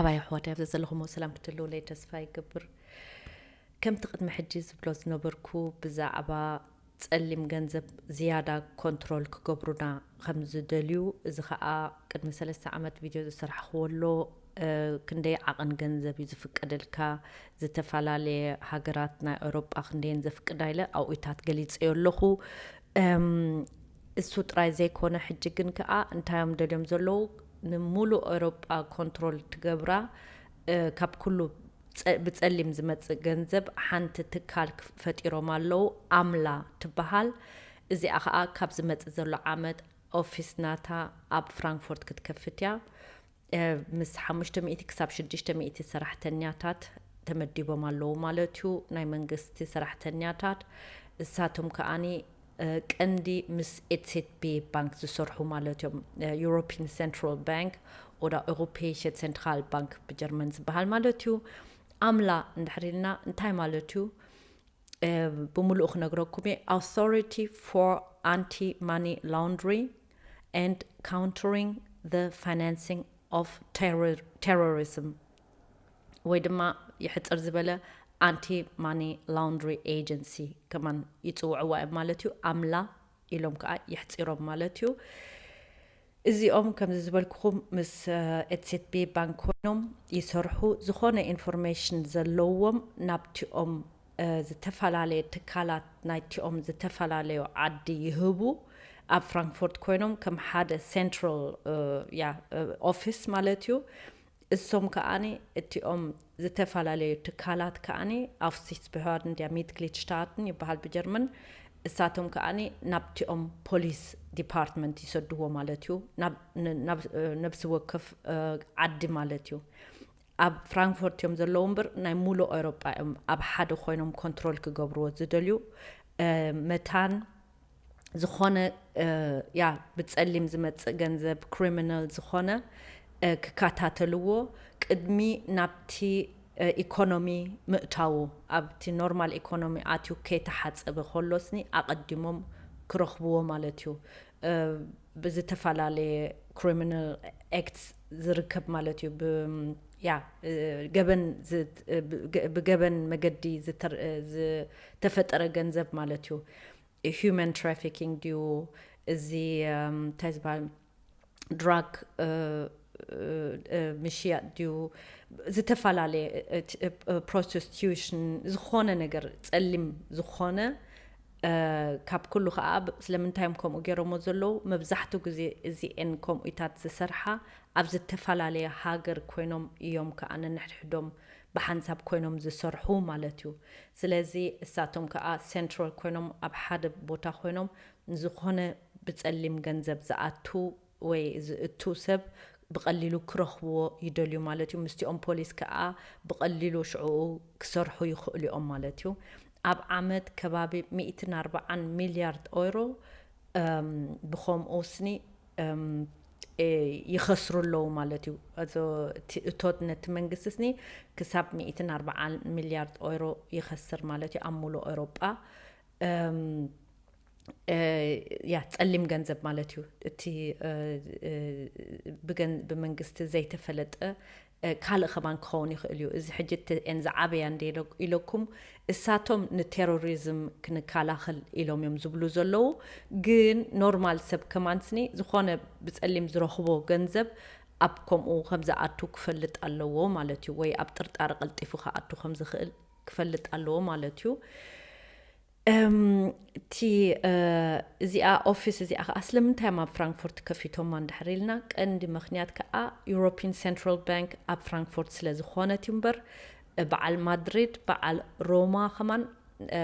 ኣባይ ኣሕዋት፣ ኣብዚ ዘለኹም ሰላም ክትህልውለይ ተስፋ ይገብር። ከምቲ ቅድሚ ሕጂ ዝብሎ ዝነበርኩ፣ ብዛዕባ ጸሊም ገንዘብ ዝያዳ ኮንትሮል ክገብሩና ከም ዝደልዩ፣ እዚ ኸኣ ቅድሚ ሰለስተ ዓመት ቪድዮ ዝሰራሕኽዎ ኣሎ። እ፣ ክንደይ ዓቐን ገንዘብ እዩ ዝፍቀደልካ፣ ዝተፈላለየ ሃገራት ናይ ኤውሮጳ ክንደየን ዘፍቅዳ ኢለ ኣብኡታት ገሊጸዮ ኣለኹ። እም፣ እሱ ጥራይ ዘይኮነ፣ ሕጂ ግን ከኣ እንታይ እዮም ደልዮም ዘለዉ? ንምሉእ ኤውሮጳ ኮንትሮል ትገብራ፣ እ፣ ካብ ኩሉ ጸ-፣ ብጸሊም ዝመጽእ ገንዘብ ሓንቲ ትካል ክፍ-፣ ፈጢሮም ኣለዉ፣ ኣምላ ትበሃል። እዚኣ ከኣ ካብ ዝመጽእ ዘሎ ዓመት ኦፊስ ናታ ኣብ ፍራንክፎርት ክትከፍት እያ። እ፣ ምስ ሓሙሽተ ሚእቲ ክሳብ ሽዱሽተ ሚእቲ ሰራሕተኛታት ተመዲቦም ኣለዉ ማለት እዩ። ናይ መንግስቲ ሰራሕተኛታት፣ እሳቶም ከኣኒ፣ እ፣ ቀንዲ ምስ ኤትሴትቢ ባንክ ዝሰርሑ ማለት እዮም። እ፣ ዩሮፒን ሴንትራል ባንክ፣ ኦዳ ኤውሮፔይሸ ሴንትራል ባንክ ብጀርመን ዝበሃል ማለት እዩ። ኣምላ እንድሕር ኢልና እንታይ ማለት እዩ? እ፣ ብምሉኡ ክነግረኩም እየ። Authority for Anti-Money Laundering and Countering the Financing of Terror-, Terrorism፣ ወይ ድማ ይሕጽር ዝበለ ኣንቲ ማኒ ላውንድሪ ኤጀንሲ ከማን ይጽውዕዋ እዮም ማለት እዩ። ኣምላ ኢሎም ከዓ የሕጺሮም ማለት እዩ። እዚኦም ከምዚ ዝበልኩኹም ምስ፣ እ፣ ኤትሴትቢ ባንክ ኮይኖም ይሰርሑ። ዝኾነ ኢንፎርሜሽን ዘለዎም ናብቲኦም፣ እ፣ ዝተፈላለየ ትካላት ናይቲኦም ዝተፈላለዩ ዓዲ ይህቡ። ኣብ ፍራንክፎርት ኮይኖም ከም ሓደ ሴንትራል፣ እ፣ ያ፣ እ፣ ኦፊስ ማለት እዩ። እሶም ከኣኒ እቲኦም ዝተፈላለዩ ትካላት ከኣኒ Aufsichtsbehörden der Mitgliedstaaten ይበሃል ብጀርመን። እሳቶም ከኣኒ ናብቲኦም ፖሊስ ዲፓርትመንት ይሰድዎ ማለት እዩ። ናብ፣ ን-፣ ናብ፣ እ፣ ነብሲ ወከፍ፣ እ፣ ዓዲ ማለት እዩ። ኣብ ፍራንክፎርት እዮም ዘለዉ እምበር ናይ ሙሉእ ኤውሮጳ እዮም ኣብ ሓደ ኮይኖም ኮንትሮል ክገብርዎ ዝደልዩ። እ፣ መታን ዝኾነ፣ እ፣ ያ ብጸሊም ዝመጽእ ገንዘብ ክሪሚናል ዝኾነ፣ እ፣ ክከታተልዎ ቅድሚ ናብቲ፣ እ፣ ኢኮኖሚ ምእታዉ፣ ኣብቲ ኖርማል ኢኮኖሚ ኣትዩ ከይተሓጸበ ከሎስኒ ኣቐዲሞም ክረኽብዎ ማለት እዩ። እ፣ ብዝተፈላለየ ክሪሚናል ኣክትስ ዝርከብ ማለት እዩ። ብ-፣ ያ፣ እ፣ ገበን ዝ-፣ እ፣ ብገ-፣ ብገበን መገዲ ዝተር-፣ እ፣ ዝተፈጠረ ገንዘብ ማለት እዩ። ሂውማን ትራፊኪንግ ድዩ፣ እዚ፣ እም፣ እንታይ ዝበሃል፣ ድራግ፣ እ፣ እ፣ እ፣ ምሽያጥ ድዩ፣ ዝተፈላለየ፣ እ፣ እ፣ እ፣ ፕሮስቲቱሽን፣ ዝኾነ ነገር ጸሊም ዝኾነ፣ እ፣ ካብ ኩሉ ኸዓ ብ-፣ ስለምንታይ እዮም ከምኡ ገይሮሞ ዘለዉ? መብዛሕትኡ ግዜ እዚኤን ከምኡታት ዝሰርሓ ኣብ ዝተፈላለየ ሃገር ኮይኖም እዮም ከኣ ነንሕድሕዶም ብሓንሳብ ኮይኖም ዝሰርሑ ማለት እዩ። ስለዚ እሳቶም ከኣ ሴንትራል ኮይኖም ኣብ ሓደ ቦታ ኮይኖም ንዝኾነ ብጸሊም ገንዘብ ዝኣቱ ወይ ዝእቱ ሰብ ብቐሊሉ ክረኽብዎ ይደልዩ ማለት እዩ። ምስቲኦም ፖሊስ ከኣ ብቐሊሉ ሽዕኡ ክሰርሑ ይኽእሉ እዮም ማለት እዩ። ኣብ ዓመት ከባቢ ሚእትን ኣርባዓን ሚልያርድ ኦይሮ፣ እም፣ ብኸምኡ ስኒ፣ እም፣ እ፣ ይኸስሩ ኣለዉ ማለት እዩ። ኣዞ እቲ እቶት ነቲ መንግስቲ ስኒ ክሳብ ሚእትን ኣርባዓን ሚልያርድ ኦይሮ ይኸስር ማለት እዩ ኣብ ሙሉእ ኤውሮጳ። እም፣ እ፣ ያ፣ ጸሊም ገንዘብ ማለት እዩ። እቲ፣ እ፣ እ፣ ብገን-፣ ብመንግስቲ ዘይተፈለጠ፣ እ፣ ካልእ ከማን ክኸውን ይኽእል እዩ። እዚ ሕጂ እቲ ኤን ዝዓበያ እንደ ኢለ-፣ ኢለኩም፣ እሳቶም ንቴሮሪዝም ክንከላኸል ኢሎም እዮም ዝብሉ ዘለዉ። ግን ኖርማል ሰብ ከማን ስኒ ዝኾነ ብጸሊም ዝረኽቦ ገንዘብ ኣብ ከምኡ ከም ዝኣቱ ክፈልጥ ኣለዎ ማለት እዩ። ወይ ኣብ ጥርጣረ ቀልጢፉ ክኣቱ ከም ዝኽእል ክፈልጥ ኣለዎ ማለት እዩ። እም፣ እቲ፣ እ፣ እዚኣ ኦፊስ እዚኣ ኸዓ ስለምንታይ እዮም ኣብ ፍራንክፎርት ከፊቶማ እንድሕር ኢልና፣ ቀንዲ ምኽንያት ከኣ ዩሮፒን ሴንትራል ባንክ ኣብ ፍራንክፎርት ስለ ዝኾነት እዩ እምበር፣ እ፣ በዓል ማድሪድ፣ በዓል ሮማ ኸማን፣ እ፣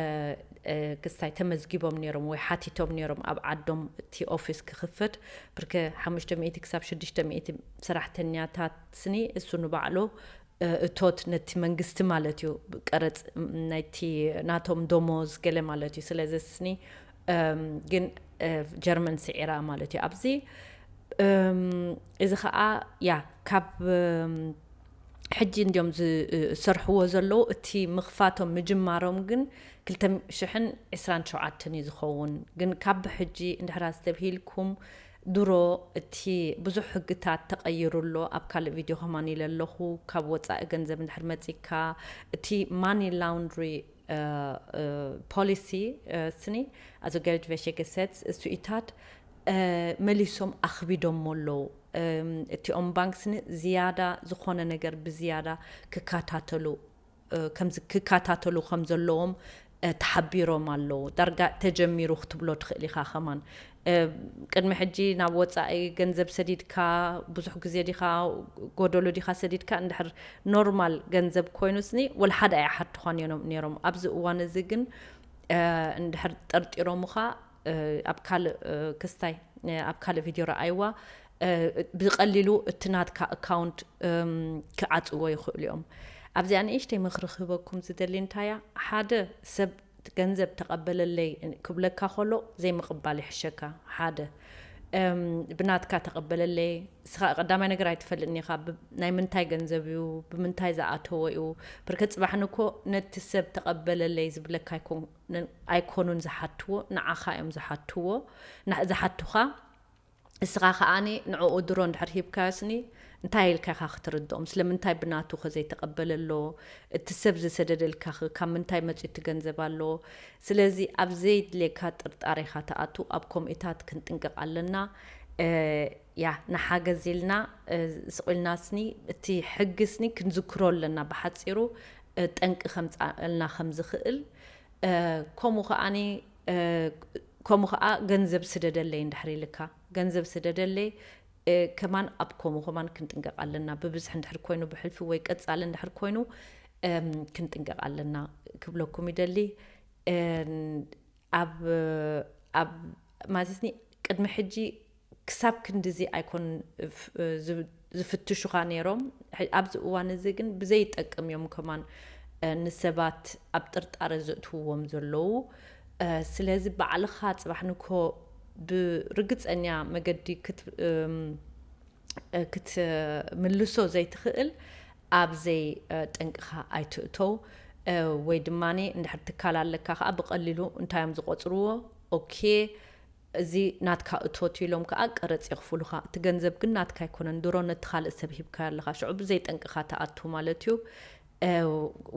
እ፣ ክስታይ ተመዝጊቦም ነይሮም ወይ ሓቲቶም ነይሮም ኣብ ዓዶም እቲ ኦፊስ ክኽፈት። ብርከ ሓሙሽተ ሚእቲ ክሳብ ሽዱሽተ ሚእቲ ሰራሕተኛታት ስኒ እሱ ንባዕሉ፣ እ፣ እቶት ነቲ መንግስቲ ማለት እዩ፣ ቀረጽ፣ ም፣ ናይቲ ናቶም ደሞዝ ገለ ማለት እዩ። ስለዚ ስኒ፣ እም፣ ግን፣ እ፣ ጀርመን ስዒራ ማለት እዩ። ኣብዚ፣ እም፣ እዚ ኸኣ፣ ያ፣ ካብ፣ እም፣ ሕጂ እንድዮም ዝሰርሕዎ ዘለዉ። እቲ ምኽፋቶም ምጅማሮም ግን ክልተ ሽሕን ዕስራን ሸውዓተን እዩ ዝኸውን። ግን ካብ ሕጂ እንድሕር ኣስተብሂልኩም ድሮ እቲ ብዙሕ ሕግታት ተቐይሩ ኣሎ። ኣብ ካልእ ቪድዮ ከማን ኢለ ኣለኹ። ካብ ወጻኢ ገንዘብ እንድሕር መጺካ፣ እቲ ማኒ ላውንድሪ፣ እ፣ እ፣ ፖሊሲ፣ እ፣ ስኒ፣ also Geldwäschegesetz፣ እሱኢታት፣ እ፣ መሊሶም ኣኽቢዶሞ ኣለዉ። እም፣ እቲኦም ባንክ ስኒ ዝያዳ ዝኾነ ነገር ብዝያዳ ክከታተሉ፣ እ፣ ከምዚ ክከታተሉ ከም ዘለዎም፣ እ፣ ተሓቢሮም ኣለዉ። ዳርጋ ተጀሚሩ ክትብሎ ትኽእል ኢኻ ከማን። እ፣ ቅድሚ ሕጂ ናብ ወጻኢ ገንዘብ ሰዲድካ፣ ብዙሕ ግዜ ዲኻ፣ ጎደሎ ዲኻ ሰዲድካ፣ እንድሕር ኖርማል ገንዘብ ኮይኑ ስኒ፣ ወላ ሓደ ኣይሓቱኻን እዮም ነይሮም። ኣብዚ እዋን እዚ ግን፣ እ፣ እንድሕር ጠርጢሮምኻ፣ እ፣ ኣብ ካልእ፣ እ፣ ክስታይ፣ እ፣ ኣብ ካልእ ቪድዮ ረኣይዋ፣ እ፣ ብቐሊሉ እቲ ናትካ ኣካውንት፣ እም፣ ክዓጽዎ ይኽእሉ እዮም። ኣብዚኣ ንእሽተይ ምኽሪ ክህበኩም ዝደሊ እንታይ እያ? ሓደ ሰብ ገንዘብ ተቐበለለይ ክብለካ ከሎ ዘይምቕባል ይሕሸካ። ሓደ፣ እም፣ ብናትካ ተቐበለለይ፣ ንስኻ ቀዳማይ ነገር ኣይትፈልጥን ኢኻ። ብ-፣ ናይ ምንታይ ገንዘብ እዩ? ብምንታይ ዝኣተወ እዩ? ብርከት ጽባሕ ንኮ ነቲ ሰብ ተቐበለለይ ዝብለካ ኣይኮን-፣ ን-፣ ኣይኮኑን ዝሓትዎ፣ ንዓኻ እዮም ዝሓትዎ፣ ና-፣ ዝሓቱኻ። እስኻ ከኣኒ ንዕኡ ድሮ እንድሕር ሂብካዮ ስኒ፣ እንታይ ኢልካ ኢኻ ክትርድኦም? ስለምንታይ ብናቱ ከ ዘይተቐበለ ኣሎ? እቲ ሰብ ዝሰደደልካ ከ ካብ ምንታይ መጺኡ እቲ ገንዘብ ኣሎ? ስለዚ ኣብ ዘየድልየካ ጥርጣሬ ኢኻ ትኣቱ። ኣብ ከምኡታት ክንጥንቀቕ ኣለና። እ፣ ያ፣ ንሓገዝ ኢልና፣ እ፣ ስቕ ኢልና ስኒ፣ እቲ ሕጊ ስኒ ክንዝክሮ ኣለና። ብሓጺሩ፣ እ፣ ጠንቂ ከምጽኣልና ከም ዝኽእል፣ እ፣ ከምኡ ከኣኒ፣ እ፣ ከምኡ ከኣ ገንዘብ ስደደለይ እንድሕር ኢልካ፣ ገንዘብ ስደደለይ፣ እ፣ ከማን ኣብ ከምኡ ከማን ክንጥንቀቕ ኣለና። ብብዝሒ እንድሕር ኮይኑ ብሕልፊ ወይ ቀጻሊ እንድሕር ኮይኑ፣ እም፣ ክንጥንቀቕ ኣለና ክብለኩም ይደሊ። እን፣ ኣብ፣ ኣብ ማለትኒ ቅድሚ ሕጂ ክሳብ ክንድዚ ኣይኮን ፍ-፣ ዝ-፣ ዝፍትሹኻ ነይሮም። ሕ-፣ ኣብዚ እዋን እዚ ግን ብዘይጠቅም እዮም ከማን፣ እ፣ ንሰባት ኣብ ጥርጣረ ዘእትውዎም ዘለዉ። እ፣ ስለዚ ባዕልኻ ጽባሕ ንኮ ብርግጸኛ መገዲ ክት-፣ እም፣ እ፣ ክትምልሶ ዘይትኽእል ኣብ ዘይ፣ እ፣ ጠንቅኻ ኣይትእተው። እ፣ ወይ ድማኒ እንድሕር ትካል ኣለካ ከኣ ብቐሊሉ እንታይ እዮም ዝቖጽርዎ? ኦኬ፣ እዚ ናትካ እቶት ኢሎም ከኣ ቀረጽ የኽፍሉኻ። እቲ ገንዘብ ግን ናትካ ኣይኮነን፣ ድሮ ነቲ ካልእ ሰብ ሂብካዮ ኣለኻ። ሽዑ ብዘይ ጠንቅኻ ትኣቱ ማለት እዩ። እ፣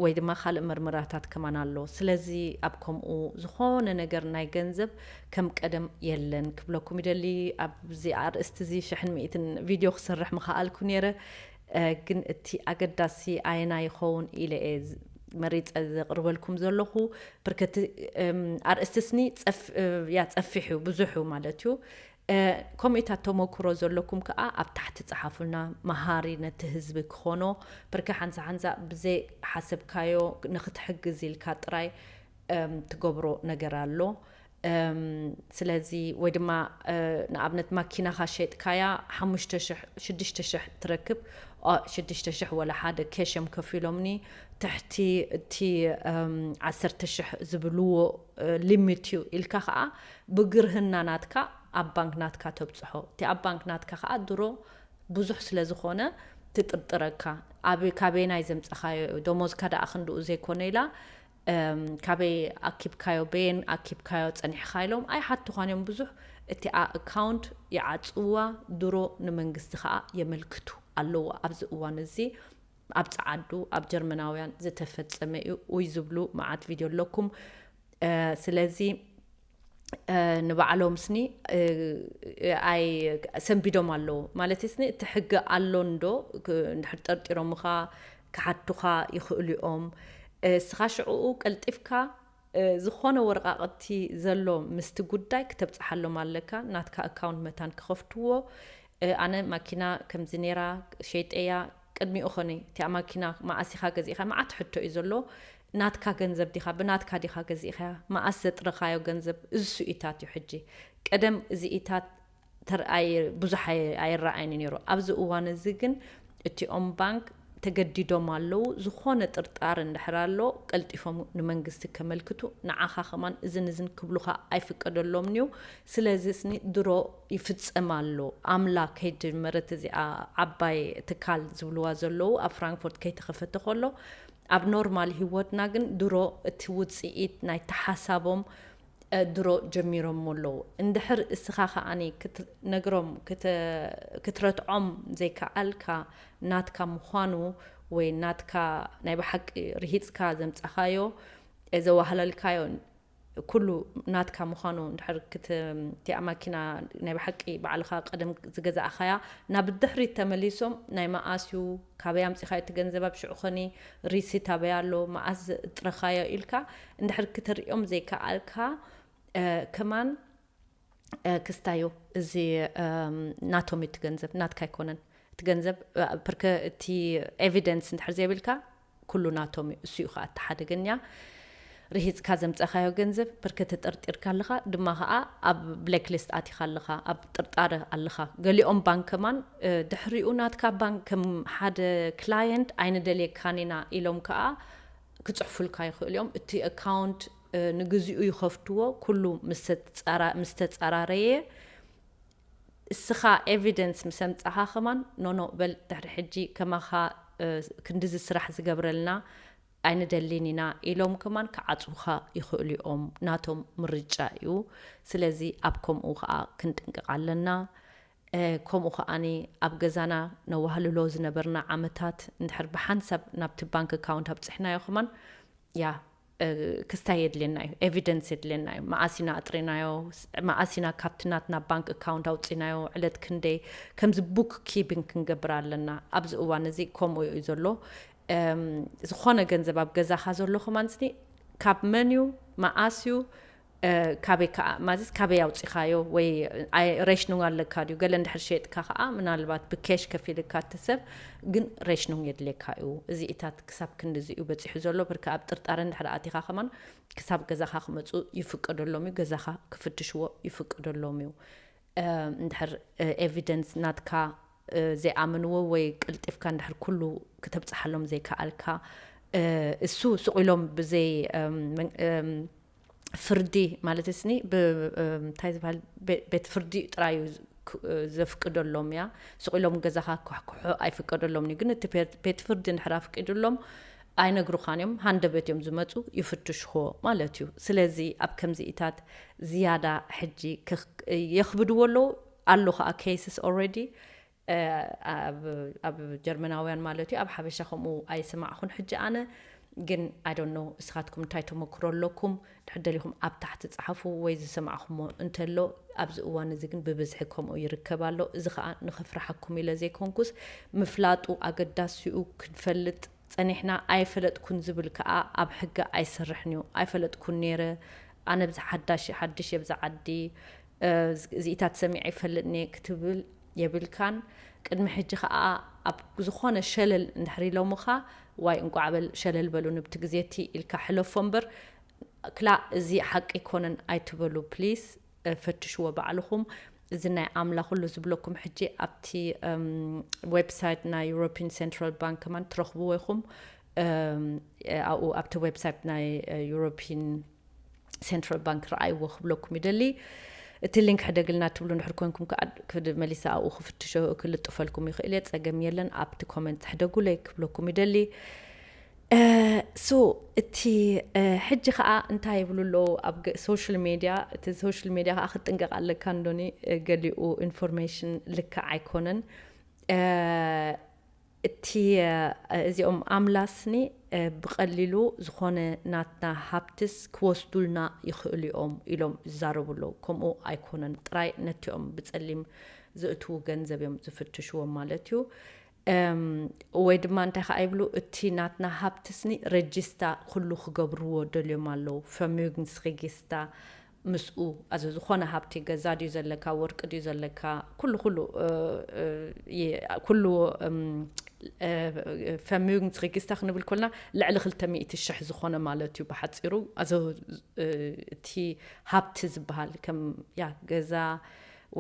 ወይ ድማ ካልእ መርመራታት ከማን ኣሎ። ስለዚ ኣብ ከምኡ ዝኾነ ነገር ናይ ገንዘብ ከም ቀደም የለን ክብለኩም ይደሊ። ኣብዚ ኣርእስቲ እዚ ሽሕን ሚእትን ቪድዮ ክሰርሕ ምኸኣልኩ ነይረ። እ፣ ግን እቲ ኣገዳሲ ኣየና ይኸውን ኢለ እየ ዝ-፣ መሪጸ ዘቕርበልኩም ዘለኹ። ብርከቲ፣ እም፣ ኣርእስቲ ስኒ ጸፍ-፣ እ፣ ያ ጸፊሕ እዩ፣ ብዙሕ እዩ ማለት እዩ። እ፣ ከምኡታት ተመክሮ ዘለኩም ከኣ ኣብ ታሕቲ ጸሓፉልና፣ መሃሪ ነቲ ህዝቢ ክኾኖ። ብርከ ሓንሳ ሓንሳ ብዘይ ሓሰብካዮ ንኽትሕግዝ ኢልካ ጥራይ፣ እም፣ ትገብሮ ነገር ኣሎ። እም፣ ስለዚ ወይ ድማ፣ እ፣ ንኣብነት ማኪናኻ ሸጥካያ ሓሙሽተ ሽሕ፣ ሽዱሽተ ሽሕ ትረክብ፣ ኦ፣ ሽዱሽተ ሽሕ ወላ ሓደ ኬሽ እዮም ከፊሎምኒ፣ ትሕቲ እቲ፣ እም፣ ዓሰርተ ሽሕ ዝብልዎ፣ እ፣ ሊሚት እዩ ኢልካ ከኣ ብግርህና ናትካ ኣብ ባንክ ናትካ ተብጽሖ። እቲ ኣብ ባንክ ናትካ ከኣ ድሮ ብዙሕ ስለ ዝኾነ ትጥርጥረካ። ኣብ፣ ካበየናይ ዘምጻኻዮ እዩ? ደሞዝካ ደኣ ክንድኡ ዘይኮነ ኢላ፣ እም፣ ካበይ ኣኪብካዮ፣ በየን ኣኪብካዮ ጸኒሕካ ኢሎም ኣይሓቱኻን እዮም ብዙሕ። እቲኣ ኣካውንት ይዓጽውዋ፣ ድሮ ንመንግስቲ ከኣ የመልክቱ ኣለዎ። ኣብዚ እዋን እዚ ኣብ ጸዓዱ፣ ኣብ ጀርመናውያን ዝተፈጸመ እዩ፣ ውይ ዝብሉ መዓት ቪድዮ ኣለኩም። እ፣ ስለዚ፣ እ፣ ንባዕሎም ስኒ፣ እ፣ ኣይ፣ ሰንቢዶም ኣለዉ። ማለት ስኒ እቲ ሕጊ ኣሎ እንዶ፣ ክ-፣ እንድሕር ጠርጢሮምኻ ክሓቱኻ ይኽእሉ እዮም። እ፣ እስኻ ሽዕኡ ቀልጢፍካ፣ እ፣ ዝኾነ ወረቓቕቲ ዘሎ ምስቲ ጉዳይ ክተብጽሓሎም ኣለካ። ናትካ ኣካውንት መታን ክኸፍትዎ። እ፣ ኣነ ማኪና ከምዚ ነይራ፣ ሸይጠያ፣ ቅድሚኡ ኾነ እቲኣ ማኪና መኣስ ኢኻ ገዚእኻ? መዓት ሕቶ እዩ ዘሎ። ናትካ ገንዘብ ዲኻ? ብናትካ ዲኻ ገዚእኻያ? መኣስ ዘጥረኻዮ ገንዘብ? እዚ ስኢታት እዩ ሕጂ። ቀደም እዚ ኢታት ተርኣየ ብዙሕ ኣይ-፣ ኣይረኣይን ነይሩ። ኣብዚ እዋን እዚ ግን እቲኦም ባንክ ተገዲዶም ኣለዉ። ዝኾነ ጥርጣር እንድሕር ኣሎ፣ ቀልጢፎም ንመንግስቲ ከመልክቱ፣ ንዓኻ ከማን እዝን እዝን ክብሉኻ ኣይፍቀደሎምን እዩ። ስለዚ ስኒ ድሮ ይፍጸም ኣሎ። ኣምላ ከይጀመረት እዚኣ ዓባይ ትካል ዝብልዋ ዘለዉ፣ ኣብ ፍራንክፎርት ከይተኸፈተ ከሎ፣ ኣብ ኖርማል ህይወትና ግን ድሮ እቲ ውጽኢት ናይቲ ሓሳቦም ድሮ ጀሚሮሞ ኣለዉ። እንድሕር እስኻ ከኣኒ ክትነግሮም ክትረትዖም ዘይከኣልካ፣ ናትካ ምዃኑ ወይ ናትካ ናይ ብሓቂ ርሂጽካ ዘምጻኻዮ ዘዋህለልካዮ ኩሉ ናትካ ምዃኑ እንድሕር እቲኣ ማኪና ናይ ብሓቂ ባዕልኻ ቀደም ዝገዛእኻያ ናብ ድሕሪት ተመሊሶም ናይ መኣስ እዩ፣ ካበይ ኣምጺኻዮ እቲ ገንዘብ፣ ኣብ ሽዑ ኸኒ ሪሲት ኣበይ ኣሎ፣ መኣስ ዘጥረኻዮ ኢልካ እንድሕር ክተርእዮም ዘይከኣልካ፣ ከማን ክስታዮ እዚ ናቶም እቲ ገንዘብ ናትካ ኣይኮነን። እቲ ገንዘብ ፕርከ እቲ ኤቪደንስ እንድሕር ዘይብልካ ኩሉ ናቶም እዩ። እሱ እዩ ከዓ እተሓደገኛ ርሂፅካ ዘምፀኻዮ ገንዘብ ፕርከ ተጠርጢርካ ኣለኻ ድማ ከዓ ኣብ ብላክ ሊስት ኣቲኻ ኣለኻ፣ ኣብ ጥርጣረ ኣለኻ። ገሊኦም ባንክ ከማን ድሕሪኡ ናትካ ባንክ ከም ሓደ ክላየንት ኣይንደልየካን ኢና ኢሎም ከዓ ክፅሕፉልካ ይኽእሉ እዮም። እቲ ኣካውንት ንግዚኡ ይኸፍትዎ፣ ኩሉ ምስ ተፃራረየ እስኻ ኤቪደንስ ምስ ኣምፃኻ ከማን ኖኖ በል ድሕሪ ሕጂ ከማኻ ክንድዚ ስራሕ ዝገብረልና ኣይንደሊን ኢና ኢሎም ከማን ክዓፅውኻ ይኽእሉ እዮም። ናቶም ምርጫ እዩ። ስለዚ ኣብ ከምኡ ከዓ ክንጥንቅቕ ኣለና። ከምኡ ከዓኒ ኣብ ገዛና ነዋህልሎ ዝነበርና ዓመታት እንድሕር ብሓንሳብ ናብቲ ባንክ ኣካውንት ኣብፅሕናዮ ከማን ያ ክስታይ የድልየና እዩ፣ ኤቪደንስ የድልየና እዩ። መኣሲና ኣጥሪናዮ፣ መኣሲና ካብቲ ናትና ባንክ ኣካውንት ኣውፂናዮ፣ ዕለት ክንደይ ከምዚ ቡክ ኪፒንግ ክንገብር ኣለና። ኣብዚ እዋን እዚ ከምኡ እዩ ዘሎ። ዝኾነ ገንዘብ ኣብ ገዛኻ ዘሎ ከማን ስኒ ካብ መን እዩ፣ መኣስ እዩ፣ ካበይ ከዓ ማዚስ ካበይ ኣውፂኻዮ ወይ ሬሽኑንግ ኣለካ ድዩ? ገለ እንድሕር ሸጥካ ከዓ ምናልባት ብኬሽ ከፊልካ እቲ ሰብ ግን ሬሽኑንግ የድልየካ እዩ። እዚኢታት ክሳብ ክንድዚ እዩ በፂሑ ዘሎ። ብርካ ኣብ ጥርጣረ እንድሕር ኣቲኻ ከማን ክሳብ ገዛኻ ክመፁ ይፍቀደሎም እዩ። ገዛኻ ክፍትሽዎ ይፍቀደሎም እዩ። እንድሕር ኤቪደንስ ናትካ ዘይኣመንዎ ወይ ቀልጢፍካ እንድሕር ኩሉ ክተብፅሓሎም ዘይከኣልካ እሱ ስቕ ኢሎም ብዘይ ፍርዲ ማለት ስኒ እንታይ ዝበሃል ቤት ፍርዲ ጥራዩ ዘፍቅደሎም እያ። ስቕ ኢሎም ገዛኻ ክሕክሑ ኣይፍቀደሎም እዩ። ግን እቲ ቤት ፍርዲ እንድሕር ኣፍቂድሎም ኣይነግሩኻን እዮም። ሃንደበት እዮም ዝመፁ ይፍትሽዎ ማለት እዩ። ስለዚ ኣብ ከምዚኢታት ዝያዳ ሕጂ የኽብድዎ ኣለዉ ኣሎ ከዓ ኬስስ ኦልሬዲ ኣብ ጀርመናውያን ማለት እዩ። ኣብ ሓበሻ ከምኡ ኣይሰማዕኹን ሕጂ ኣነ ግን ኣይ ዶንት ኖ እስኻትኩም እንታይ ተመክሮ ኣለኩም? ድሕር ደሊኹም ኣብ ታሕቲ ጸሓፉ ወይ ዝሰማዕኹሞ እንተሎ። ኣብዚ እዋን እዚ ግን ብብዝሒ ከምኡ ይርከብ ኣሎ። እዚ ኸኣ ንኸፍርሓኩም ኢለ ዘይኮንኩስ ምፍላጡ ኣገዳሲኡ ክንፈልጥ ጸኒሕና። ኣይፈለጥኩን ዝብል ከኣ ኣብ ሕጊ ኣይሰርሕን እዩ። ኣይፈለጥኩን ነይረ፣ ኣነ ብዚ ሓዳሽ ሓድሽ እየ ብዚ ዓዲ እዚኢታት ሰሚዐ ይፈልጥኒ ክትብል የብልካን። ቅድሚ ሕጂ ከኣ ኣብ ዝኾነ ሸለል እንድሕር ኢሎምኻ ዋይ እንቋዕ በል ሸለል በሉ ንብቲ ግዜቲ ኢልካ ሕለፎ እምበር ክላእ እዚ ሓቂ ኣይኮነን ኣይትበሉ ፕሊስ። ፈትሽዎ ባዕልኹም። እዚ ናይ ኣምላ ኩሉ ዝብለኩም ሕጂ ኣብቲ ዌብሳይት ናይ ዩሮፒን ሴንትራል ባንክ ከማን ትረኽብዎ ኢኹም። ኣብኡ ኣብቲ ዌብሳይት ናይ ዩሮፒን ሴንትራል ባንክ ረኣይዎ ክብለኩም ይደሊ። እቲ ሊንክ ሕደግልና ትብሉ እንድሕር ኮንኩም ከዓ መሊሳ ኣብኡ ክፍትሾ ክልጥፈልኩም ይኽእል እየ። ፀገም የለን። ኣብቲ ኮመንት ሕደጉለይ ክብለኩም ይደሊ። ሶ እቲ ሕጂ ከዓ እንታይ ይብሉ ኣለዉ ኣብ ሶሻል ሜድያ? እቲ ሶሻል ሜድያ ከዓ ክጥንቀቕ ኣለካ እንዶኒ፣ ገሊኡ ኢንፎርሜሽን ልክዕ ኣይኮነን። እቲ እዚኦም ኣምላስኒ ብቐሊሉ ዝኾነ ናትና ሃብትስ ክወስዱልና ይኽእሉ እዮም ኢሎም ይዛረቡ ኣለዉ። ከምኡ ኣይኮነን። ጥራይ ነቲኦም ብፀሊም ዘእትዉ ገንዘብ እዮም ዝፍትሽዎም ማለት እዩ። ወይ ድማ እንታይ ከዓ ይብሉ፣ እቲ ናትና ሃብትስኒ ረጅስታ ኩሉ ክገብርዎ ደልዮም ኣለዉ። ፈሚግንስ ሬጊስታ ምስኡ ኣዚ ዝኾነ ሃብቲ ገዛ ድዩ ዘለካ፣ ወርቂ ድዩ ዘለካ፣ ኩሉ ኩሉ ኩሉ ፈሚግንስ ሬጊስታ ክንብል ኮልና ልዕሊ ክልተ ሚእቲ ሽሕ ዝኾነ ማለት እዩ ብሓፂሩ። ኣዚ እቲ ሃብቲ ዝበሃል ከም ያ ገዛ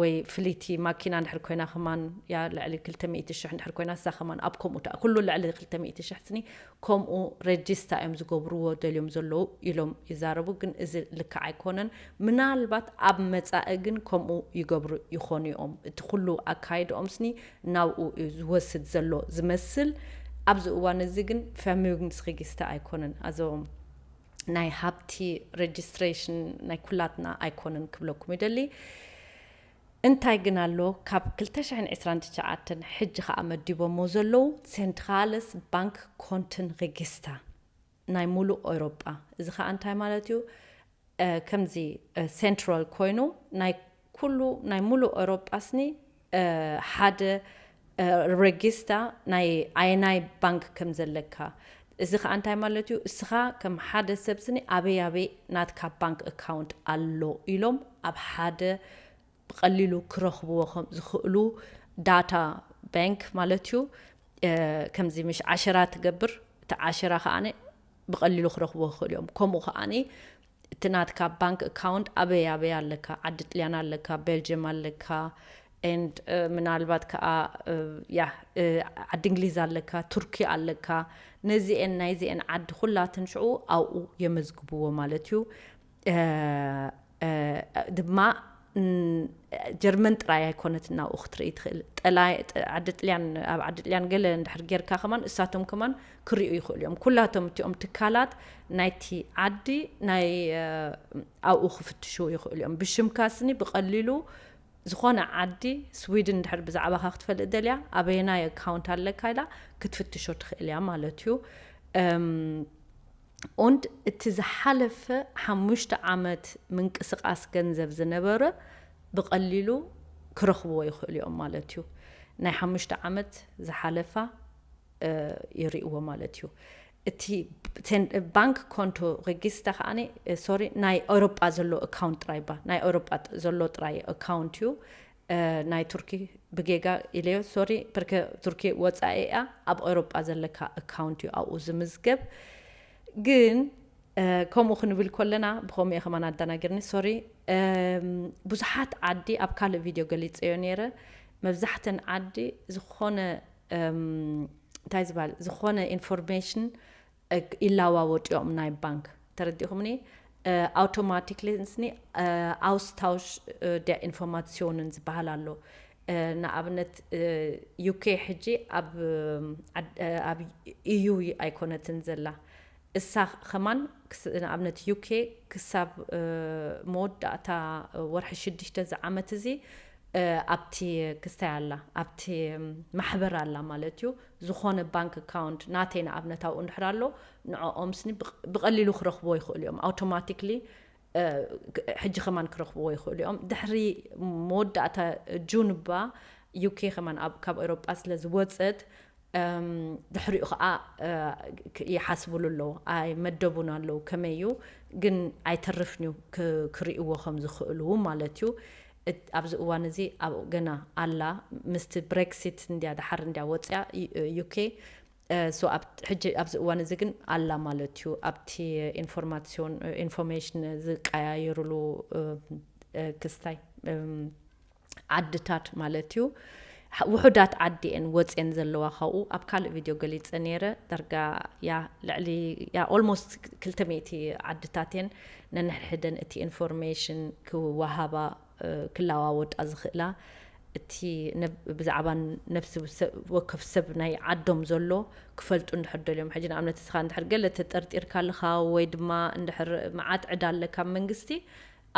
ወይ ፍልይቲ ማኪና እንድሕር ኮይና ከማን ያ ልዕሊ ክልተ ሚእቲ ሽሕ እንድሕር ኮይና እሳ ከማን ኣብ ከምኡ ዳ ኩሉ ልዕሊ ክልተ ሚእቲ ሽሕ ስኒ ከምኡ ረጅስታ እዮም ዝገብርዎ ደልዮም ዘለዉ ኢሎም ይዛረቡ። ግን እዚ ልክዕ ኣይኮነን። ምናልባት ኣብ መጻኢ ግን ከምኡ ይገብሩ ይኾኑ እዮም። እቲ ኩሉ ኣካይድኦም ስኒ ናብኡ እዩ ዝወስድ ዘሎ ዝመስል። ኣብዚ እዋን እዚ ግን ፈሚግንስ ሬጊስታ ኣይኮነን። ኣዞም ናይ ሃብቲ ሬጅስትሬሽን ናይ ኩላትና ኣይኮነን ክብለኩም ይደሊ። እንታይ ግን ኣሎ፣ ካብ ክልተ ሽሕን ዕስራን ትሽዓተን ሕጂ ከኣ መዲቦሞ ዘለዉ ሴንትራልስ ባንክ ኮንትን ሬጊስታ ናይ ሙሉእ ኤውሮጳ። እዚ ከኣ እንታይ ማለት እዩ? ከምዚ ሴንትራል ኮይኑ ናይ ኩሉ ናይ ሙሉእ ኤውሮጳ ስኒ ሓደ ሬጊስታ ናይ ኣየናይ ባንክ ከም ዘለካ። እዚ ከኣ እንታይ ማለት እዩ? እስኻ ከም ሓደ ሰብ ስኒ ኣበይ ኣበይ ናትካ ባንክ ኣካውንት ኣሎ ኢሎም ኣብ ሓደ ብቐሊሉ ክረኽብዎ ከም ዝኽእሉ ዳታ ባንክ ማለት እዩ። ከምዚ ምሽ ዓሸራ ትገብር፣ እቲ ዓሸራ ከኣ ብቐሊሉ ክረኽብዎ ይኽእሉ እዮም። ከምኡ ከኣ እቲ ናትካ ባንክ ኣካውንት ኣበይ ኣበይ ኣለካ፣ ዓዲ ጥልያን ኣለካ፣ ቤልጅየም ኣለካ፣ and ምናልባት ከኣ ያ ዓዲ እንግሊዝ ኣለካ፣ ቱርኪ ኣለካ። ነዚኤን ናይዚኤን ዓዲ ኩላትን ሽዑ ኣብኡ የመዝግብዎ ማለት እዩ። ድማ ጀርመን ጥራይ ኣይኮነትን ናብኡ ክትርኢ ትኽእል። ጠላይ ዓዲ ጥልያን፣ ኣብ ዓዲ ጥልያን ገለ እንድሕር ጌርካ ከማን እሳቶም ከማን ክርእዩ ይኽእሉ እዮም። ኩላቶም እቲኦም ትካላት ናይቲ ዓዲ ናይ ኣብኡ ክፍትሹ ይኽእሉ እዮም። ብሽምካ ስኒ ብቐሊሉ ዝኾነ ዓዲ፣ ስዊድን እንድሕር ብዛዕባኻ ክትፈልጥ ደልያ ኣበየናይ ኣካውንት ኣለካ ኢላ ክትፍትሾ ትኽእል እያ ማለት እዩ። Und እቲ ዝሓለፈ ሓሙሽተ ዓመት ምንቅስቓስ ገንዘብ ዝነበረ ብቐሊሉ ክረኽብዎ ይኽእሉ እዮም ማለት እዩ። ናይ ሓሙሽተ ዓመት ዝሓለፋ ይርእዎ ማለት እዩ። እቲ ባንክ ኮንቶ ሬጊስታ ከኣ ሶሪ ናይ ኤውሮጳ ዘሎ ኣካውንት ጥራይ ባ ናይ ኤውሮጳ ዘሎ ጥራይ ኣካውንት እዩ። ናይ ቱርኪ ብጌጋ ኢለዮ ሶሪ፣ ፕርከ ቱርኪ ወጻኢ እያ፣ ኣብ ኤውሮጳ ዘለካ ኣካውንት እዩ ኣብኡ ዝምዝገብ። ግን ከምኡ ክንብል ከለና ብኸምኡ እየ ከማን ኣደናግርኒ ሶሪ። ብዙሓት ዓዲ ኣብ ካልእ ቪድዮ ገሊጸዮ ነይረ። መብዛሕተን ዓዲ ዝኾነ እንታይ ዝበሃል ዝኾነ ኢንፎርሜሽን ይላዋወጡ እዮም ናይ ባንክ። ተረዲኹምኒ? ኣውቶማቲክሊ ንስኒ ኣውስታውሽ ድያ ኢንፎርማሲዮንን ዝበሃል ኣሎ። ንኣብነት ዩኬ ሕጂ ኣብ ኢዩ ኣይኮነትን ዘላ። እሳ ከማን ንኣብነት ዩኬ ክሳብ መወዳእታ ወርሒ ሽዱሽተ ዝዓመት እዚ ኣብቲ ክስታይ ኣላ ኣብቲ ማሕበር ኣላ ማለት እዩ። ዝኾነ ባንክ ኣካውንት ናተይ ንኣብነት ኣብኡ እንድሕር ኣሎ ንዕኦም ስኒ ብቐሊሉ ክረኽብዎ ይኽእሉ እዮም። ኣውቶማቲክሊ ሕጂ ከማን ክረኽብዎ ይኽእሉ እዮም። ድሕሪ መወዳእታ ጁን እባ ዩኬ ከማን ካብ ኤውሮጳ ስለ ዝወፀት ድሕሪኡ ከዓ ይሓስብሉ ኣለዉ። ኣይመደቡን ኣለዉ ከመይ እዩ ግን ኣይተርፍን እዩ ክርእይዎ ከም ዝኽእሉ ማለት እዩ። ኣብዚ እዋን እዚ ኣብኡ ገና ኣላ። ምስቲ ብሬክሲት እንድያ ድሓር እንድያ ወፅያ ዩኬ። ሕጂ ኣብዚ እዋን እዚ ግን ኣላ ማለት እዩ። ኣብቲ ኢንፎርማሲዮን ኢንፎርሜሽን ዝቀያየሩሉ ክስታይ ዓድታት ማለት እዩ። ውሑዳት ዓዲ እየን ወፅየን ዘለዋ ካብኡ ኣብ ካልእ ቪድዮ ገሊፀ ነይረ። ዳርጋ ያ ልዕሊ ያ ኦልሞስት ክልተ ሚእቲ ዓድታት እየን ነንሕድሕደን እቲ ኢንፎርሜሽን ክወሃባ ክለዋወጣ ዝኽእላ። እቲ ብዛዕባ ነብሲ ወከፍ ሰብ ናይ ዓዶም ዘሎ ክፈልጡ እንድሕር ደልዮም። ሕጂ ንኣብነት እስኻ እንድሕር ገለ ተጠርጢርካ ኣለኻ ወይ ድማ እንድሕር መዓት ዕዳ ኣለካ መንግስቲ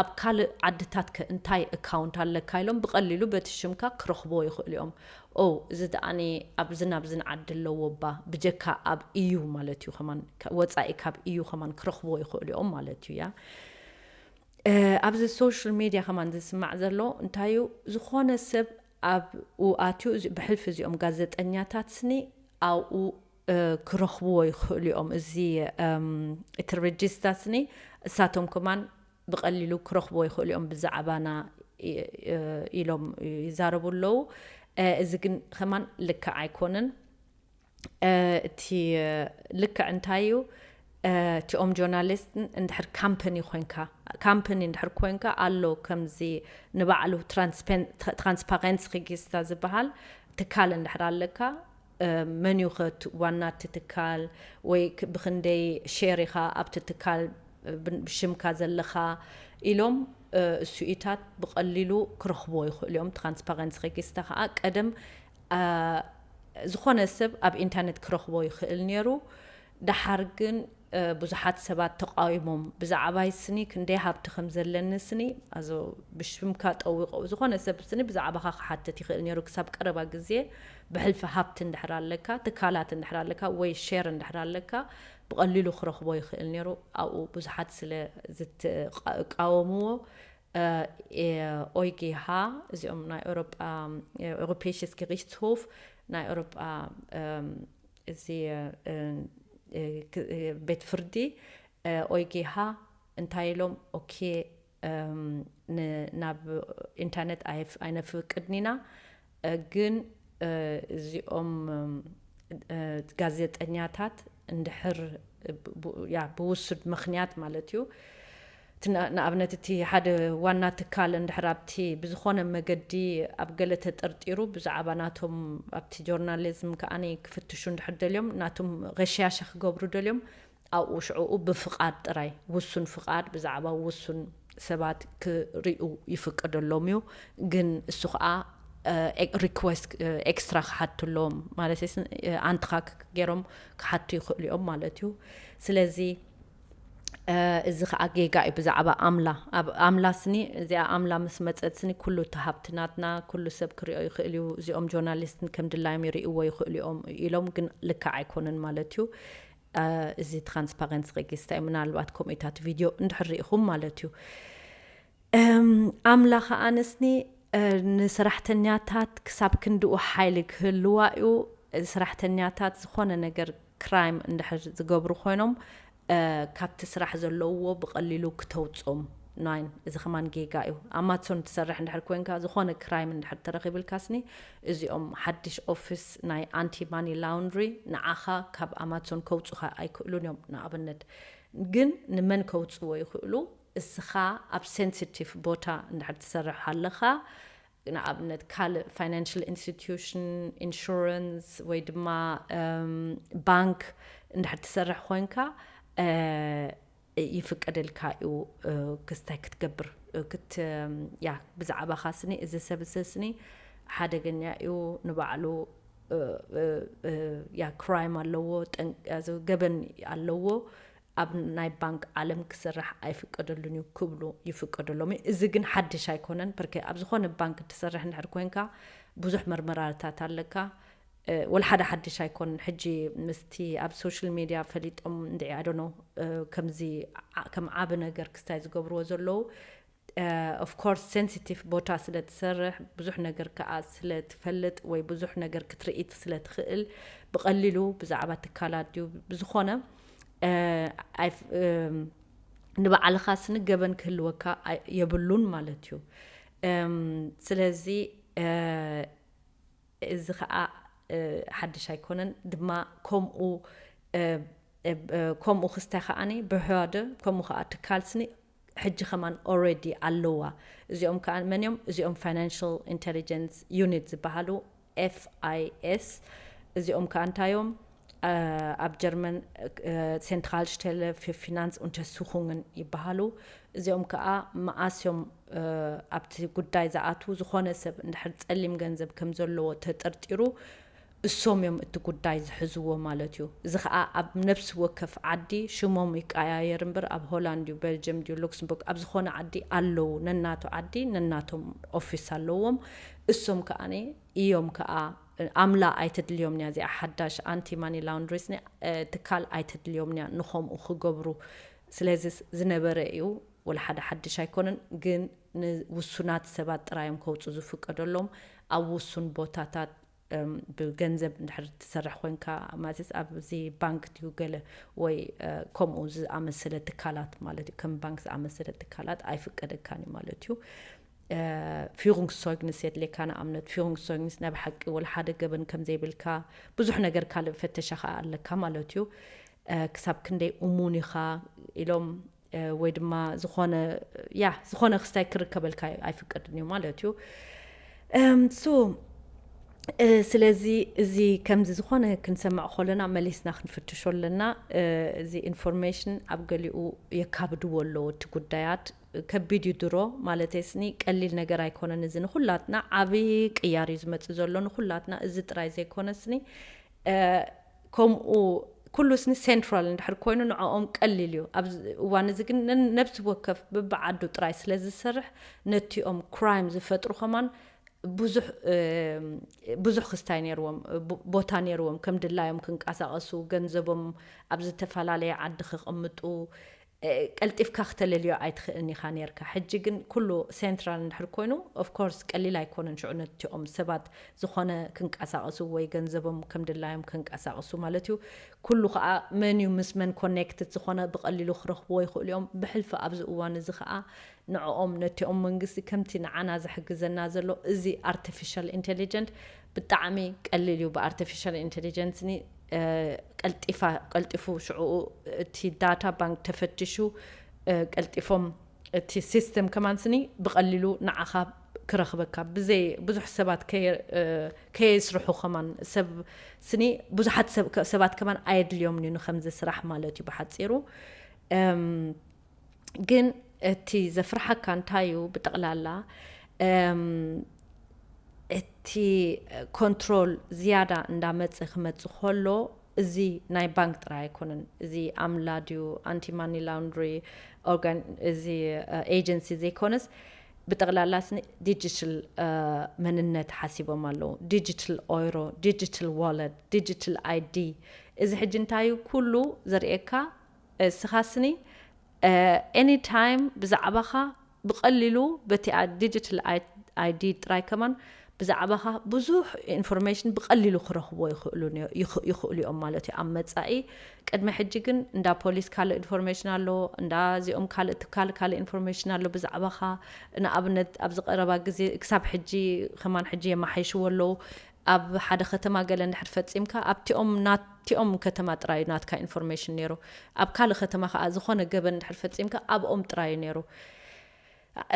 ኣብ ካልእ ዓድታት ከ እንታይ ኣካውንት ኣለካ ኢሎም ብቐሊሉ በቲ ሽምካ ክረኽብዎ ይኽእሉ እዮም። ኦ እዚ ደኣኒ ኣብዝን ኣብዝን ዓዲ ኣለዎ እባ ብጀካ ኣብ ኢዩ ማለት እዩ ከማን ወፃኢ ካብ ኢዩ ከማን ክረኽብዎ ይኽእሉ እዮም ማለት እዩ። ያ ኣብዚ ሶሻል ሚድያ ከማን ዝስማዕ ዘሎ እንታይ እዩ ዝኾነ ሰብ ኣብኡ ኣትዩ ብሕልፊ እዚኦም ጋዜጠኛታት ስኒ ኣብኡ ክረኽብዎ ይኽእሉ እዮም። እዚ እቲ ሬጅስታ ስኒ እሳቶም ከማን ብቐሊሉ ክረኽብዎ ይኽእሉ እዮም ብዛዕባና ኢሎም ይዛረቡ ኣለዉ። እዚ ግን ከማን ልክዕ ኣይኮነን። እቲ ልክዕ እንታይ እዩ? እቲኦም ጆርናሊስት እንድሕር ካምፓኒ ኮንካ ካምፓኒ እንድሕር ኮንካ ኣሎ ከምዚ ንባዕሉ ትራንስፓረንሲ ሬጅስታ ዝበሃል ትካል እንድሕር ኣለካ መን እዩ ከ ዋና እቲ ትካል ወይ ብክንደይ ሼር ኢኻ ኣብቲ ትካል ብሽምካ ዘለኻ ኢሎም እሱኢታት ብቐሊሉ ክረኽብዎ ይኽእሉ እዮም። ትራንስፓረንሲ ሬጅስታ ከዓ ቀደም ዝኾነ ሰብ ኣብ ኢንተርኔት ክረኽቦ ይኽእል ነይሩ። ደሓር ግን ብዙሓት ሰባት ተቃዊሞም። ብዛዕባይ ስኒ ክንደይ ሃብቲ ከም ዘለኒ ስኒ ኣዞ ብሽምካ ጠዊቆ ዝኾነ ሰብ ስኒ ብዛዕባኻ ክሓትት ይኽእል ነይሩ። ክሳብ ቀረባ ግዜ ብሕልፊ ሃብቲ እንድሕር ኣለካ፣ ትካላት እንድሕር ኣለካ ወይ ሼር እንድሕር ኣለካ ብቐሊሉ ክረኽቦ ይኽእል ነይሩ። ኣብኡ ብዙሓት ስለ ዝቃወምዎ ኦይጌሃ እዚኦም ናይ ኤሮጳ፣ ኤሮpäisches Gerichtshof ናይ ኤሮጳ እዚ ቤት ፍርዲ ኦይጌሃ እንታይ ኢሎም? ኦኬ፣ ናብ ኢንተርነት ኣይነፍቅድን ኢና፣ ግን እዚኦም ጋዜጠኛታት እንድሕር ብውሱድ ምኽንያት ማለት እዩ፣ ንኣብነት እቲ ሓደ ዋና ትካል እንድሕር ኣብቲ ብዝኾነ መገዲ ኣብ ገለ ተጠርጢሩ ብዛዕባ ናቶም ኣብቲ ጆርናሊዝም ከኣ ክፍትሹ እንድሕር ደልዮም ናቶም غشاشة ክገብሩ ደልዮም ኣብኡ ሽዕኡ ብፍቓድ ጥራይ ውሱን ፍቓድ ብዛዕባ ውሱን ሰባት ክርእዩ ይፍቀደሎም እዩ። ግን እሱ ከዓ request extra ክሓትሎም ማለት ኣንትኻ ገይሮም ክሓቱ ይኽእሉ እዮም ማለት እዩ። ስለዚ እዚ ከዓ ጌጋ እዩ ብዛዕባ ኣምላ። ኣብ ኣምላ ስኒ እዚኣ ኣምላ ምስ መፀት ስኒ ኩሉ እቲ ሃብቲ ናትና ኩሉ ሰብ ክሪኦ ይኽእል እዩ። እዚኦም ጆርናሊስትን ከም ድላዮም ይርእይዎ ይኽእሉ እዮም ኢሎም ግን ልክዕ ኣይኮነን ማለት እዩ። እዚ transparensregista እዩ። ምናልባት ከምኡታት ቪድዮ እንድሕር ርኢኹም ማለት እዩ። ኣምላ ከዓ ንስኒ ንሰራሕተኛታት ክሳብ ክንድኡ ሓይሊ ክህልዋ እዩ። ሰራሕተኛታት ዝኾነ ነገር ክራይም እንድሕር ዝገብሩ ኮይኖም ካብቲ ስራሕ ዘለውዎ ብቐሊሉ ክተውፅኦም ናይን እዚ ከማን ጌጋ እዩ። ኣማዞን ትሰርሕ እንድሕር ኮይንካ ዝኾነ ክራይም እንድሕር ተረኺብልካ ስኒ እዚኦም ሓድሽ ኦፊስ ናይ ኣንቲ ማኒ ላውንድሪ ንዓኻ ካብ ኣማዞን ከውፁኻ ኣይክእሉን እዮም። ንኣብነት ግን ንመን ከውፅዎ ይኽእሉ? እስኻ ኣብ ሴንሲቲቭ ቦታ እንድሕር ትሰርሕ ኣለኻ ንኣብነት ካልእ ፋይናንሽል ኢንስቲትዩሽን ኢንሹራንስ ወይ ድማ ባንክ እንድሕር ትሰርሕ ኮይንካ ይፍቀደልካ እዩ ክስታይ ክትገብር ክት ያ ብዛዕባኻ ስኒ እዚ ሰብ እዚ ስኒ ሓደገኛ እዩ ንባዕሉ ያ ክራይም ኣለዎ ገበን ኣለዎ ኣብ ናይ ባንክ ዓለም ክሰርሕ ኣይፍቀደሉን እዩ ክብሉ ይፍቀደሎም እዩ። እዚ ግን ሓድሽ ኣይኮነን። በርከ ኣብ ዝኾነ ባንክ ትሰርሕ እንድሕር ኮይንካ ብዙሕ መርመራርታት ኣለካ። ወላ ሓደ ሓድሽ ኣይኮነን። ሕጂ ምስቲ ኣብ ሶሻል ሚድያ ፈሊጦም እንድዒ ኣደኖ ከምዚ ከም ዓቢ ነገር ክስታይ ዝገብርዎ ዘለዉ of course sensitive ቦታ ስለ ትሰርሕ ብዙሕ ነገር ከዓ ስለ ትፈልጥ ወይ ብዙሕ ነገር ክትርእይ ስለ ትኽእል ብቐሊሉ ብዛዕባ ትካላት ድዩ ብዝኾነ ንባዕልኻ ስኒ ገበን ክህልወካ የብሉን ማለት እዩ። ስለዚ እዚ ከዓ ሓድሽ ኣይኮነን ድማ ከምኡ ከምኡ ክስታይ ከዓኒ ብሕዋደ ከምኡ ከዓ ትካል ስኒ ሕጂ ከማን already ኣለዋ። እዚኦም ከዓ መን እዮም? እዚኦም ፋይናንሽል ኢንቴሊጀንስ ዩኒት ዝበሃሉ ኤፍ ኣይ ኤስ። እዚኦም ከዓ እንታዮም ኣብ ጀርመን ሴንትራል ሽተለ ፊናንስ ኡንተርሱኹንግን ይበሃሉ። እዚኦም ከዓ መኣስ እዮም ኣብቲ ጉዳይ ዝኣትዉ? ዝኾነ ሰብ እንድሕር ፀሊም ገንዘብ ከም ዘለዎ ተጠርጢሩ እሶም እዮም እቲ ጉዳይ ዝሕዝዎ ማለት እዩ። እዚ ከዓ ኣብ ነብሲ ወከፍ ዓዲ ሽሞም ይቀያየር እምበር ኣብ ሆላንድ ድዩ ቤልጅየም ድዩ ሉክስምቡርግ ኣብ ዝኾነ ዓዲ ኣለዉ ነናቱ ዓዲ ነናቶም ኦፊስ ኣለዎም። እሶም ከዓ እዮም ከዓ ኣምላ ኣይተድልዮም እያ እዚኣ ሓዳሽ ኣንቲ ማኒ ላውንድሪስ ትካል ኣይተድልዮም እያ ንኸምኡ ክገብሩ። ስለዚ ዝነበረ እዩ ወላ ሓደ ሓድሽ ኣይኮነን ግን ንውሱናት ሰባት ጥራዮም ከውፁ ዝፍቀደሎም ኣብ ውሱን ቦታታት ብገንዘብ እንድሕር ትሰርሕ ኮይንካ ማለት ኣብዚ ባንክ ድዩ ገለ ወይ ከምኡ ዝኣመሰለ ትካላት ማለት እዩ ከም ባንክ ዝኣመሰለ ትካላት ኣይፍቀደካን እዩ ማለት እዩ። ፊሩንግሶግንስ የድሌካ ንኣብነት ፊሩንግሶግንስ ናይ ብሓቂ ወላ ሓደ ገበን ከም ዘይብልካ ብዙሕ ነገር ካልእ ፈተሻ ከዓ ኣለካ ማለት እዩ። ክሳብ ክንደይ እሙን ኢኻ ኢሎም ወይ ድማ ዝኾነ ያ ዝኾነ ክስታይ ክርከበልካ ኣይፍቀድን እዩ ማለት እዩ። ሶ ስለዚ እዚ ከምዚ ዝኾነ ክንሰምዕ ከለና መሊስና ክንፍትሾ ኣለና። እዚ ኢንፎርሜሽን ኣብ ገሊኡ የካብድዎ ኣለዎ እቲ ጉዳያት ከቢድ እዩ ድሮ ማለት ስኒ ቀሊል ነገር ኣይኮነን። እዚ ንኩላትና ዓብዪ ቅያር እዩ ዝመፅእ ዘሎ ንኩላትና እዚ ጥራይ ዘይኮነ ስኒ ከምኡ ኩሉ ስኒ ሴንትራል እንድሕር ኮይኑ ንዕኦም ቀሊል እዩ። ኣብዚ እዋን እዚ ግን ነን-፣ ነብሲ ወከፍ ብብዓዱ ጥራይ ስለ ዝሰርሕ ነቲኦም ክራይም ዝፈጥሩ ከማን ብዙሕ፣ እ፣ ብዙሕ ክስታይ ነይርዎም፣ ቡ-፣ ቦታ ነይርዎም፣ ከም ድላዮም ክንቀሳቐሱ፣ ገንዘቦም ኣብ ዝተፈላለየ ዓዲ ከቐምጡ፣ እ፣ ቀልጢፍካ ክተለልዮ ኣይትኽእልን ኢኻ ነይርካ። ሕጂ ግን ኩሉ ሴንትራል እንድሕር ኮይኑ፣ ኦፍ ኮርስ ቀሊል ኣይኮነን። ሽዑ ነቲኦም ሰባት ዝኾነ ክንቀሳቐሱ ወይ ገንዘቦም ከም ድላዮም ክንቀሳቐሱ ማለት እዩ። ኩሉ ከዓ መን እዩ ምስ መን ኮኔክትድ ዝኾነ ብቐሊሉ ክረኽብዎ ይኽእሉ እዮም። ብሕልፊ ኣብዚ እዋን እዚ ከዓ ንዕኦም ነቲኦም መንግስቲ ከምቲ ንዓና ዝሕግዘና ዘሎ እዚ ኣርቲፊሻል ኢንቴሊጀንት ብጣዕሚ ቀሊል እዩ። ብኣርቲፊሻል ኢንቴሊጀንስ ኒ፣ እ፣ ቀልጢፋ-፣ ቀልጢፉ ሽዑኡ እቲ ዳታ ባንክ ተፈትሹ፣ እ፣ ቀልጢፎም እቲ ሲስተም ከማን ስኒ ብቐሊሉ ንዓኻ ክረኽበካ ብዘይ ብዙሕ ሰባት ከየ-፣ እ፣ ከየስርሑ ከማን ሰብ ስኒ ብዙሓት ሰብ-፣ ከ-፣ ሰባት ከማን ኣየድልዮም እዩ ንኸምዚ ስራሕ ማለት እዩ ብሓፂሩ። እም፣ ግን እቲ ዘፍርሓካ እንታይ እዩ ብጠቕላላ፣ እም፣ እቲ ኮንትሮል ዝያዳ እንዳመፀ ክመፅእ ከሎ እዚ ናይ ባንክ ጥራይ ኣይኮነን። እዚ ኣምላ ድዩ፣ ኣንቲ ማኒ ላውንድሪ ኦርጋን-፣ እዚ፣ እ፣ ኤጀንሲ ዘይኮነስ ብጠቕላላ ስኒ ዲጂታል፣ እ፣ መንነት ሓሲቦም ኣለዉ። ዲጂታል ኦይሮ፣ ዲጂታል ዋለት፣ ዲጂታል ኣይዲ። እዚ ሕጂ እንታይ እዩ ኩሉ ዘርእየካ? እስኻ ስኒ፣ እ፣ ኤኒ ታይም ብዛዕባኻ ብቐሊሉ በቲ ዲጂታል ኣይ-፣ ኣይዲ ጥራይ ከማን ብዛዕባኻ ብዙሕ ኢንፎርሜሽን ብቐሊሉ ክረኽብዎ ይኽእሉ ነ-፣ ይኽ-፣ ይኽእሉ እዮም ማለት እዩ ኣብ መጻኢ። ቅድሚ ሕጂ ግን እንዳ ፖሊስ ካልእ ኢንፎርሜሽን ኣሎ፣ እንዳ እዚኦም ካልእ ትካል ካልእ ኢንፎርሜሽን ኣሎ ብዛዕባኻ። ንኣብነት ኣብዚ ቀረባ ግዜ ክሳብ ሕጂ ከማን ሕጂ የመሓይሽዎ ኣለዉ። ኣብ ሓደ ከተማ ገለ እንድሕር ፈጺምካ ኣብቲኦም ናቲኦም ከተማ ጥራይ እዩ ናትካ ኢንፎርሜሽን ነይሩ። ኣብ ካልእ ከተማ ከኣ ዝኾነ ገበን እንድሕር ፈጺምካ ኣብኦም ጥራይ እዩ ነይሩ።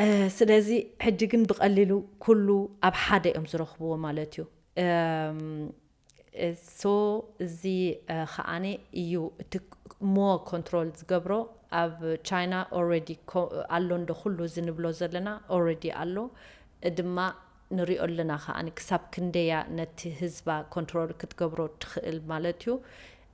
እ፣ ስለዚ ሕጂ ግን ብቐሊሉ ኩሉ ኣብ ሓደ እዮም ዝረኽብዎ ማለት እዩ። እም፣ እ፣ ሶ እዚ፣ እ፣ ከኣኒ እዩ እቲ ሞር ኮንትሮል ዝገብሮ። ኣብ ቻይና ኦልሬዲ ኮ-፣ ኣሎ እንዶ ኩሉ እዚ ንብሎ ዘለና ኦልሬዲ ኣሎ ድማ ንሪኦ ኣለና። ከኣኒ ክሳብ ክንደያ ነቲ ህዝባ ኮንትሮል ክትገብሮ ትኽእል ማለት እዩ።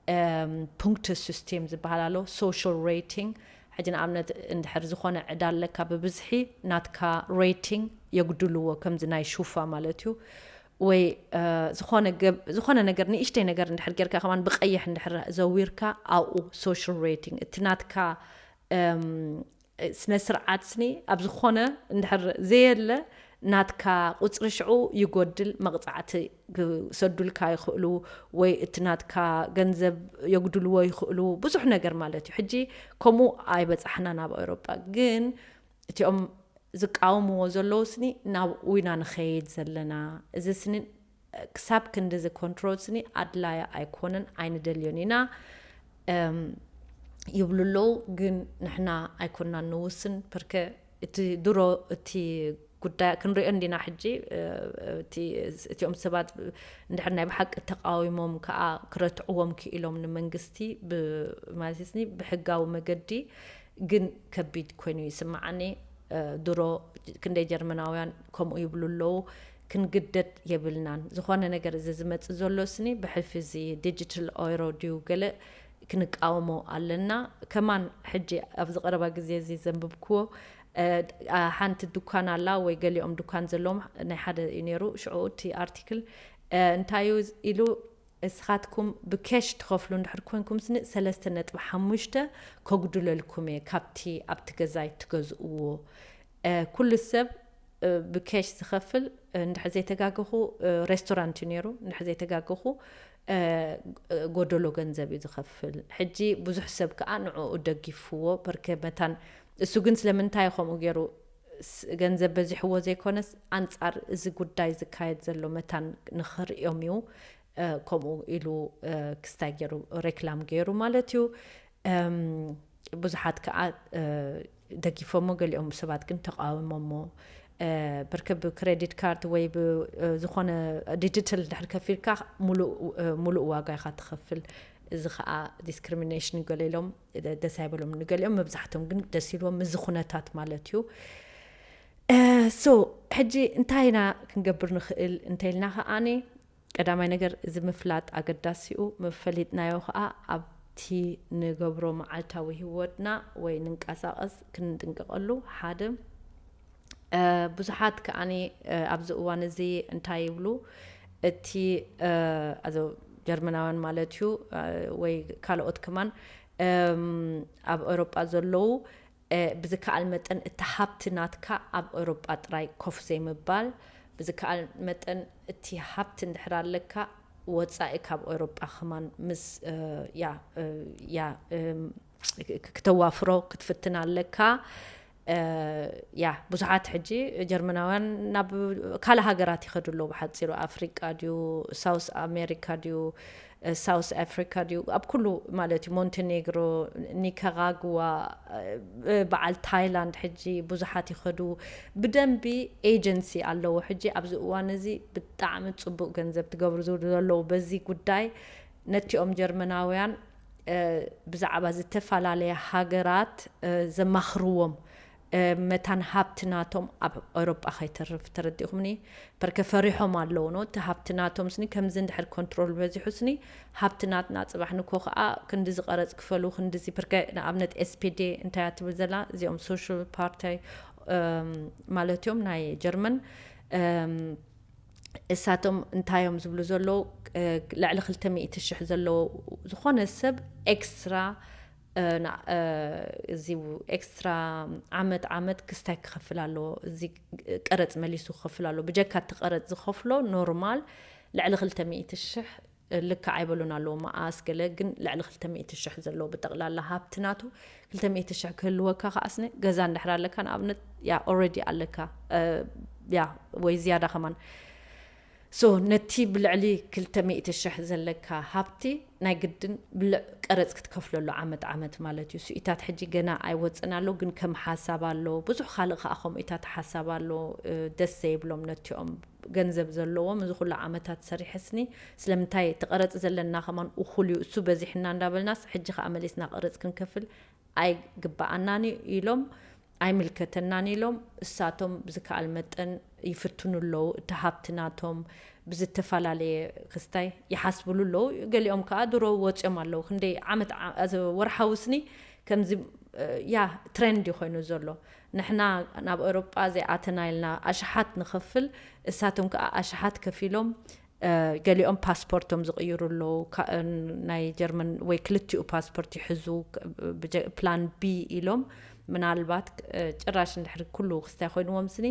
እም፣ ፑንክት ሲስቴም ዝበሃል ኣሎ፣ ሶሻል ሬቲንግ። ሕጂ ንኣብነት እንድሕር ዝኾነ ዕዳ ኣለካ ብብዝሒ ናትካ ሬቲንግ የጉድልዎ፣ ከምዚ ናይ ሹፋ ማለት እዩ። ወይ፣ እ፣ ዝኾነ ገብ-፣ ዝኾነ ነገር ንእሽተይ ነገር እንድሕር ጌርካ ከማን ብቐይሕ እንድሕር ዘዊርካ ኣብኡ ሶሻል ሬቲንግ እቲ ናትካ፣ እም፣ ስነ ስርዓት ስኒ ኣብ ዝኾነ እንድሕር ዘየለ ናትካ ቁጽሪ ሽዑ ይጎድል፣ መቕጻዕቲ ክሰዱልካ ይኽእሉ ወይ እቲ ናትካ ገንዘብ የጉድልዎ ይኽእሉ፣ ብዙሕ ነገር ማለት እዩ። ሕጂ ከምኡ ኣይበጻሕናን ኣብ ኤውሮጳ፣ ግን እቲኦም ዝቃወምዎ ዘለዉ ስኒ ናብኡ ኢና ንኸይድ ዘለና። እዚ ስኒ ክሳብ ክንድዚ ኮንትሮል ስኒ ኣድላዪ ኣይኮነን፣ ኣይንደልዮን ኢና፣ እም፣ ይብሉ ኣለዉ። ግን ንሕና ኣይኮንናን ንውስን፣ ፐርከ እቲ ድሮ እቲ ጉዳይ ክንሪኦ እንዲና ሕጂ፣ እ፣ እቲ፣ እቲኦም ሰባት እንድሕር ናይ ብሓቂ ተቃዊሞም ከኣ ክረትዕዎም ክኢሎም ንመንግስቲ ብ-፣ ማለት ስኒ ብሕጋዊ መገዲ፣ ግን ከቢድ ኮይኑ ይስምዓኒ። እ፣ ድሮ ክንደይ ጀርመናውያን ከምኡ ይብሉ ኣለዉ። ክንግደድ የብልናን። ዝኾነ ነገር እዚ ዝመጽእ ዘሎ ስኒ ብሕልፊ እዚ ዲጂታል ኦይሮ ድዩ ገለ ክንቃወሞ ኣለና። ከማን ሕጂ ኣብዚ ቀረባ ግዜ እዚ ዘንብብክዎ፣ እ፣ ኣ፣ ሓንቲ ድኳን ኣላ ወይ ገሊኦም ድኳን ዘለዎም ናይ ሓደ እዩ ነይሩ። ሽዑ እቲ ኣርቲክል፣ እ፣ እንታይ እዩ ኢሉ፣ እስኻትኩም ብኬሽ ትኸፍሉ እንድሕር ኮንኩም ስኒ ሰለስተ ነጥቢ ሓሙሽተ ከጉድለልኩም እየ ካብቲ ኣብቲ ገዛይ ትገዝእዎ። እ፣ ኩሉ ሰብ፣ እ፣ ብኬሽ ዝኸፍል፣ እ፣ እንድሕር ዘይተጋገኹ፣ እ፣ ሬስቶራንት እዩ ነይሩ፣ እንድሕር ዘይተጋገኹ፣ እ፣ ጎደሎ ገንዘብ እዩ ዝኸፍል። ሕጂ ብዙሕ ሰብ ከኣ ንዕኡ ደጊፍዎ፣ በርከ መታን እሱ ግን ስለምንታይ ከምኡ ገይሩ ስ-፣ ገንዘብ በዚሕዎ ዘይኮነስ ኣንጻር እዚ ጉዳይ ዝካየድ ዘሎ መታን ንኽርእዮም እዩ፣ እ፣ ከምኡ ኢሉ፣ እ፣ ክስታይ ገይሩ፣ ሬክላም ገይሩ ማለት እዩ። እም፣ ብዙሓት ከኣ፣ እ፣ ደጊፎሞ፣ ገሊኦም ሰባት ግን ተቃዊሞሞ። እ፣ ብርክብ ክሬዲት ካርድ ወይ ብ-፣ እ፣ ዝኾነ ዲጂታል እንድሕር ከፊልካ ሙሉእ፣ እ፣ ሙሉእ ዋጋ ኢኻ ትኸፍል። እዚ ኸኣ ዲስክሪሚኔሽን ገለ ኢሎም ደ-፣ ደስ ኣይበሎም ንገሊኦም፣ መብዛሕቶም ግን ደስ ኢልዎም፣ ምስዚ ኩነታት ማለት እዩ። እ፣ ሶ፣ ሕጂ እንታይ ኢና ክንገብር ንኽእል እንተኢልና ኸኣኒ፣ ቀዳማይ ነገር እዚ ምፍላጥ ኣገዳሲኡ፣ መፈሊጥናዮ ኸኣ ኣብ እቲ ንገብሮ መዓልታዊ ህይወትና ወይ ንንቀሳቐስ ክንጥንቀቐሉ ሓደ። ብዙሓት ከኣኒ ኣብዚ እዋን እዚ እንታይ ይብሉ? እቲ ኣዞ ጀርመናውያን ማለት እዩ ወይ ካልኦት ከማን ኣብ ኤውሮጳ ዘለዉ ብዝከኣል መጠን እቲ ሃብቲ ናትካ ኣብ ኤውሮጳ ጥራይ ኮፍ ዘይምባል፣ ብዝከኣል መጠን እቲ ሃብቲ እንድሕር ኣለካ ወጻኢ ካብ ኤውሮጳ ከማን ምስ ያ ያ ክተዋፍሮ ክትፍትን ኣለካ። ያ ብዙሓት ሕጂ ጀርመናውያን ናብ ካልእ ሃገራት ይኸዱ ኣለዉ። ብሓፂሩ ኣፍሪቃ ድዩ፣ ሳውስ ኣሜሪካ ድዩ፣ ሳውስ ኣፍሪካ ድዩ፣ ኣብ ኩሉ ማለት እዩ፣ ሞንቴኔግሮ፣ ኒካራግዋ፣ በዓል ታይላንድ ሕጂ ብዙሓት ይኸዱ። ብደንቢ ኤጀንሲ ኣለዎ። ሕጂ ኣብዚ እዋን እዚ ብጣዕሚ ፅቡቅ ገንዘብ ትገብሩ ዘለዉ በዚ ጉዳይ ነቲኦም ጀርመናውያን ብዛዕባ ዝተፈላለየ ሃገራት ዘማኽርዎም መታን ሃብቲ ናቶም ኣብ ኤውሮጳ ከይተርፍ ተረዲእኹምኒ። ፐርከ ፈሪሖም ኣለዉ ኖ እቲ ሃብቲ ናቶም ስኒ ከምዚ እንድሕር ኮንትሮል በዚሑ ስኒ ሃብቲ ናትና ጽባሕ ንኮ ከኣ ክንዲ ዝቀረጽ ክፈሉ ክንዲ ዚ ፐርከ ንኣብነት ኤስፒዲ እንታይ እያ ትብል ዘላ እዚኦም ሶሻል ፓርቲ ማለት እዮም ናይ ጀርመን እሳቶም እንታይ እዮም ዝብሉ ዘለዉ ልዕሊ ክልተ ሚእቲ ሽሕ ዘለዎ ዝኾነ ሰብ ኤክስትራ እዚ ኤክስትራ ዓመት ዓመት ክስታይ ክኸፍል ኣለዎ። እዚ ቀረፅ መሊሱ ክኸፍል ኣለዎ። ብጀካ እቲ ቀረፅ ዝኸፍሎ ኖርማል ልዕሊ ክልተ ሚእቲ ሽሕ ልክዕ ኣይበሉን ኣለዎ። መኣስ ገለ ግን ልዕሊ ክልተ ሚእቲ ሽሕ ዘለዎ ብጠቕላላ ሃብቲ ናቱ ክልተ ሚእቲ ሽሕ ክህልወካ ከዓስነ ገዛ እንድሕር ኣለካ ንኣብነት ያ ኦልሬዲ ኣለካ ያ ወይ ዝያዳ ከማን ሶ ነቲ ብልዕሊ ክልተ ሚእቲ ሽሕ ዘለካ ሃብቲ ናይ ግድን ብልዕ ቀረጽ ክትከፍለሉ ዓመት ዓመት ማለት እዩ። ስኢታት ሕጂ ገና ኣይወጽን ኣሎ፣ ግን ከም ሓሳብ ኣሎ። ብዙሕ ካልእ ከኣ ከምኡታት ሓሳብ ኣሎ። ደስ ዘይብሎም ነቲኦም ገንዘብ ዘለዎም እዚ ኩሉ ዓመታት ሰሪሐስኒ ስለምንታይ እቲ ቀረጽ ዘለና ከማን እኹል እዩ እሱ በዚሕና እንዳበልናስ ሕጂ ከኣ መሊስና ቀረጽ ክንከፍል ኣይግበኣናን እዩ ኢሎም ኣይምልከተናን ኢሎም እሳቶም ብዝከኣል መጠን ይፍትኑ ኣለዉ። እቲ ሃብቲ ናቶም ብዝተፈላለየ ክስታይ ይሓስብሉ ኣለዉ። ገሊኦም ከኣ ድሮ ወፅዮም ኣለዉ። ክንደይ ዓመት ወርሓዊ ስኒ ከምዚ ያ ትሬንድ እዩ ኮይኑ ዘሎ። ንሕና ናብ ኤውሮጳ ዘይኣተና ኢልና ኣሽሓት ንኸፍል፣ እሳቶም ከኣ ኣሽሓት ከፊሎም ገሊኦም ፓስፖርቶም ዝቕይሩ ኣለዉ። ናይ ጀርመን ወይ ክልቲኡ ፓስፖርት ይሕዙ ፕላን ቢ ኢሎም ምናልባት ጭራሽ እንድሕር ኩሉ ክስታይ ኮይንዎም ስኒ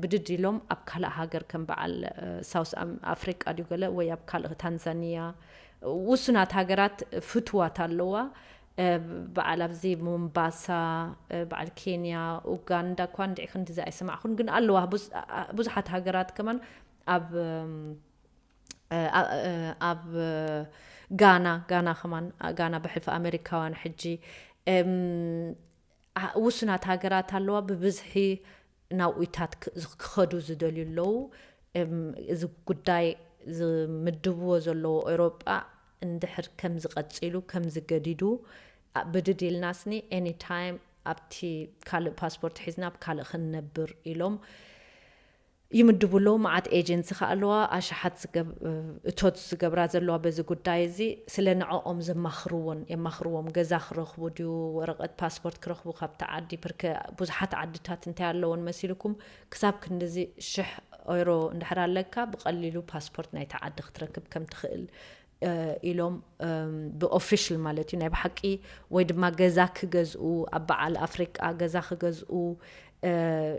ብድድ ኢሎም ኣብ ካልእ ሃገር ከም በዓል ሳውስ ኣፍሪቃ ድዩ ገለ ወይ ኣብ ካልእ ታንዛኒያ ውሱናት ሃገራት ፍትዋት ኣለዋ። በዓል ኣብዚ ሞምባሳ በዓል ኬንያ ኡጋንዳ እኳ እንድዒ ክንድዚ ኣይሰማዕኩን ግን ኣለዋ ብዙሓት ሃገራት ከማን ኣብ ኣብ ጋና ጋና ከማን ጋና ብሕልፊ ኣሜሪካውያን ሕጂ ውሱናት ሃገራት ኣለዋ ብብዝሒ ናብኡታት ክኸዱ ዝደልዩ ኣለዉ። እዚ ጉዳይ ዝምድብዎ ዘለዉ ኤውሮጳ እንድሕር ከም ዝቐጺሉ ከም ዝገዲዱ ብድድ ኢልናስኒ ኤኒታይም ኣብቲ ካልእ ፓስፖርት ሒዝና ኣብ ካልእ ክንነብር ኢሎም ይምድቡ ኣለዉ። መዓት ኤጀንሲ ከ ኣለዋ ኣሽሓት እቶት ዝገብራ ዘለዋ በዚ ጉዳይ እዚ ስለ ንዕኦም ዘማኽርዎን የማኽርዎም ገዛ ክረኽቡ ድዩ ወረቐት ፓስፖርት ክረኽቡ ካብቲ ዓዲ ብርከ ብዙሓት ዓድታት እንታይ ኣለዎን መሲልኩም ክሳብ ክንድዚ ሽሕ ኦይሮ እንድሕር ኣለካ ብቐሊሉ ፓስፖርት ናይቲ ዓዲ ክትረክብ ከም ትኽእል ኢሎም ብኦፊሽል ማለት እዩ ናይ ብሓቂ ወይ ድማ ገዛ ክገዝኡ ኣብ በዓል ኣፍሪቃ ገዛ ክገዝኡ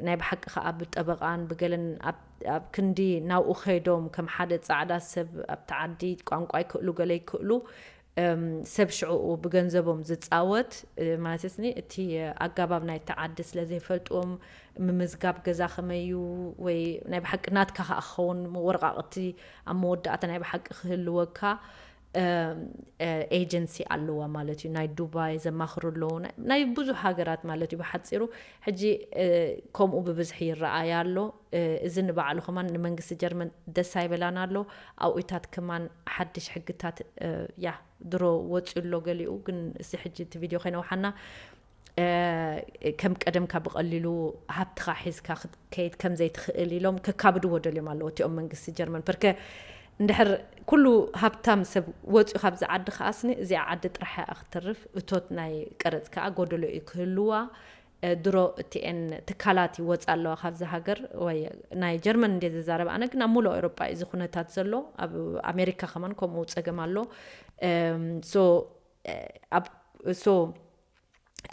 ናይ ብሓቂ ከዓ ብጠበቃን ብገለን ኣብ ክንዲ ናብኡ ከይዶም ከም ሓደ ፃዕዳ ሰብ ኣብቲ ዓዲ ቋንቋ ይክእሉ ገለ ይክእሉ ሰብ ሽዕኡ ብገንዘቦም ዝፃወት ማለት ስኒ እቲ ኣጋባብ ናይቲ ዓዲ ስለ ዘይፈልጥዎም ምምዝጋብ ገዛ ከመዩ ወይ ናይ ብሓቂ ናትካ ከዓ ክኸውን ወረቃቅቲ ኣብ መወዳእታ ናይ ብሓቂ ክህልወካ ኤጀንሲ ኣለዋ ማለት እዩ ናይ ዱባይ ዘማኽሩ ኣለዉ ናይ ብዙሕ ሃገራት ማለት እዩ ብሓፂሩ ሕጂ ከምኡ ብብዝሒ ይረኣያ ኣሎ እዚ ንባዕሉ ከማን ንመንግስቲ ጀርመን ደስ ኣይበላን ኣሎ ኣብኡታት ከማን ሓድሽ ሕግታት ያ ድሮ ወፅዩ ኣሎ ገሊኡ ግን እዚ ሕጂ እቲ ቪድዮ ከይነውሓና ከም ቀደምካ ብቐሊሉ ሃብትኻ ሒዝካ ክትከይድ ከም ዘይትኽእል ኢሎም ከካብድዎ ደልዮም ኣለዎ እቲኦም መንግስቲ ጀርመን ፐርከ እንድሕር ኩሉ ሃብታም ሰብ ወፂኡ ካብዚ ዓዲ ከኣስኒ እዚኣ ዓዲ ጥራሕ እያ ክትተርፍ። እቶት ናይ ቀረፅ ከዓ ጎደሎ እዩ ክህልዋ። ድሮ እቲኤን ትካላት ይወፃ ኣለዋ ካብዚ ሃገር። ወይ ናይ ጀርመን እንደ ዝዛረብ ኣነ ግን ኣብ ሙሉእ ኤውሮጳ እዩ እዚ ኩነታት ዘሎ። ኣብ ኣሜሪካ ከማን ከምኡ ፀገም ኣሎ።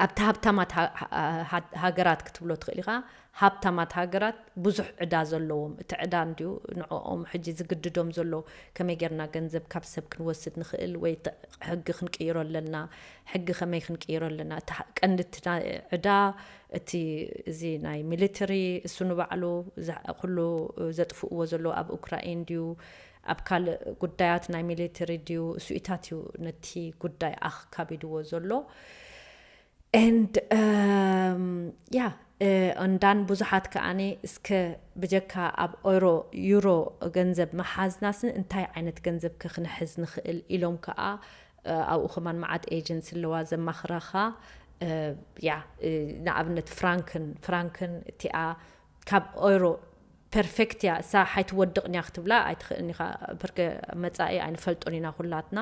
ኣብቲ ሃብታማት ሃገራት ክትብሎ ትኽእል ኢኻ። ሃብታማት ሃገራት ብዙሕ ዕዳ ዘለዎም፣ እቲ ዕዳ እንድዩ ንዕኦም ሕጂ ዝግድዶም ዘሎ። ከመይ ጌርና ገንዘብ ካብ ሰብ ክንወስድ ንኽእል ወይ ሕጊ ክንቅይሮ ኣለና። ሕጊ ከመይ ክንቅይሮ ኣለና? እቲ ቀንዲ እቲ ዕዳ እቲ እዚ ናይ ሚሊተሪ እሱ ንባዕሉ ኩሉ ዘጥፍእዎ ዘለዉ ኣብ ኡክራይን ድዩ ኣብ ካልእ ጉዳያት ናይ ሚሊተሪ ድዩ እሱኢታት እዩ ነቲ ጉዳይ ኣኽካቢድዎ ዘሎ። And yeah, እንዳን ብዙሓት ከኣኒ እስከ ብጀካ ኣብ ኦይሮ ዩሮ ገንዘብ መሓዝናስን እንታይ ዓይነት ገንዘብ ከ ክነሕዝ ንኽእል ኢሎም ከኣ ኣብኡ ከማን መዓት ኤጀንሲ ኣለዋ ዘማኽራኻ። ያ ንኣብነት ፍራንክን ፍራንክን እቲኣ ካብ ኦይሮ ፐርፌክት እያ እሳ ሓይትወድቕን እያ ክትብላ ኣይትኽእልን ኢኻ። ብርገ መጻኢ ኣይንፈልጦን ኢና ኩላትና።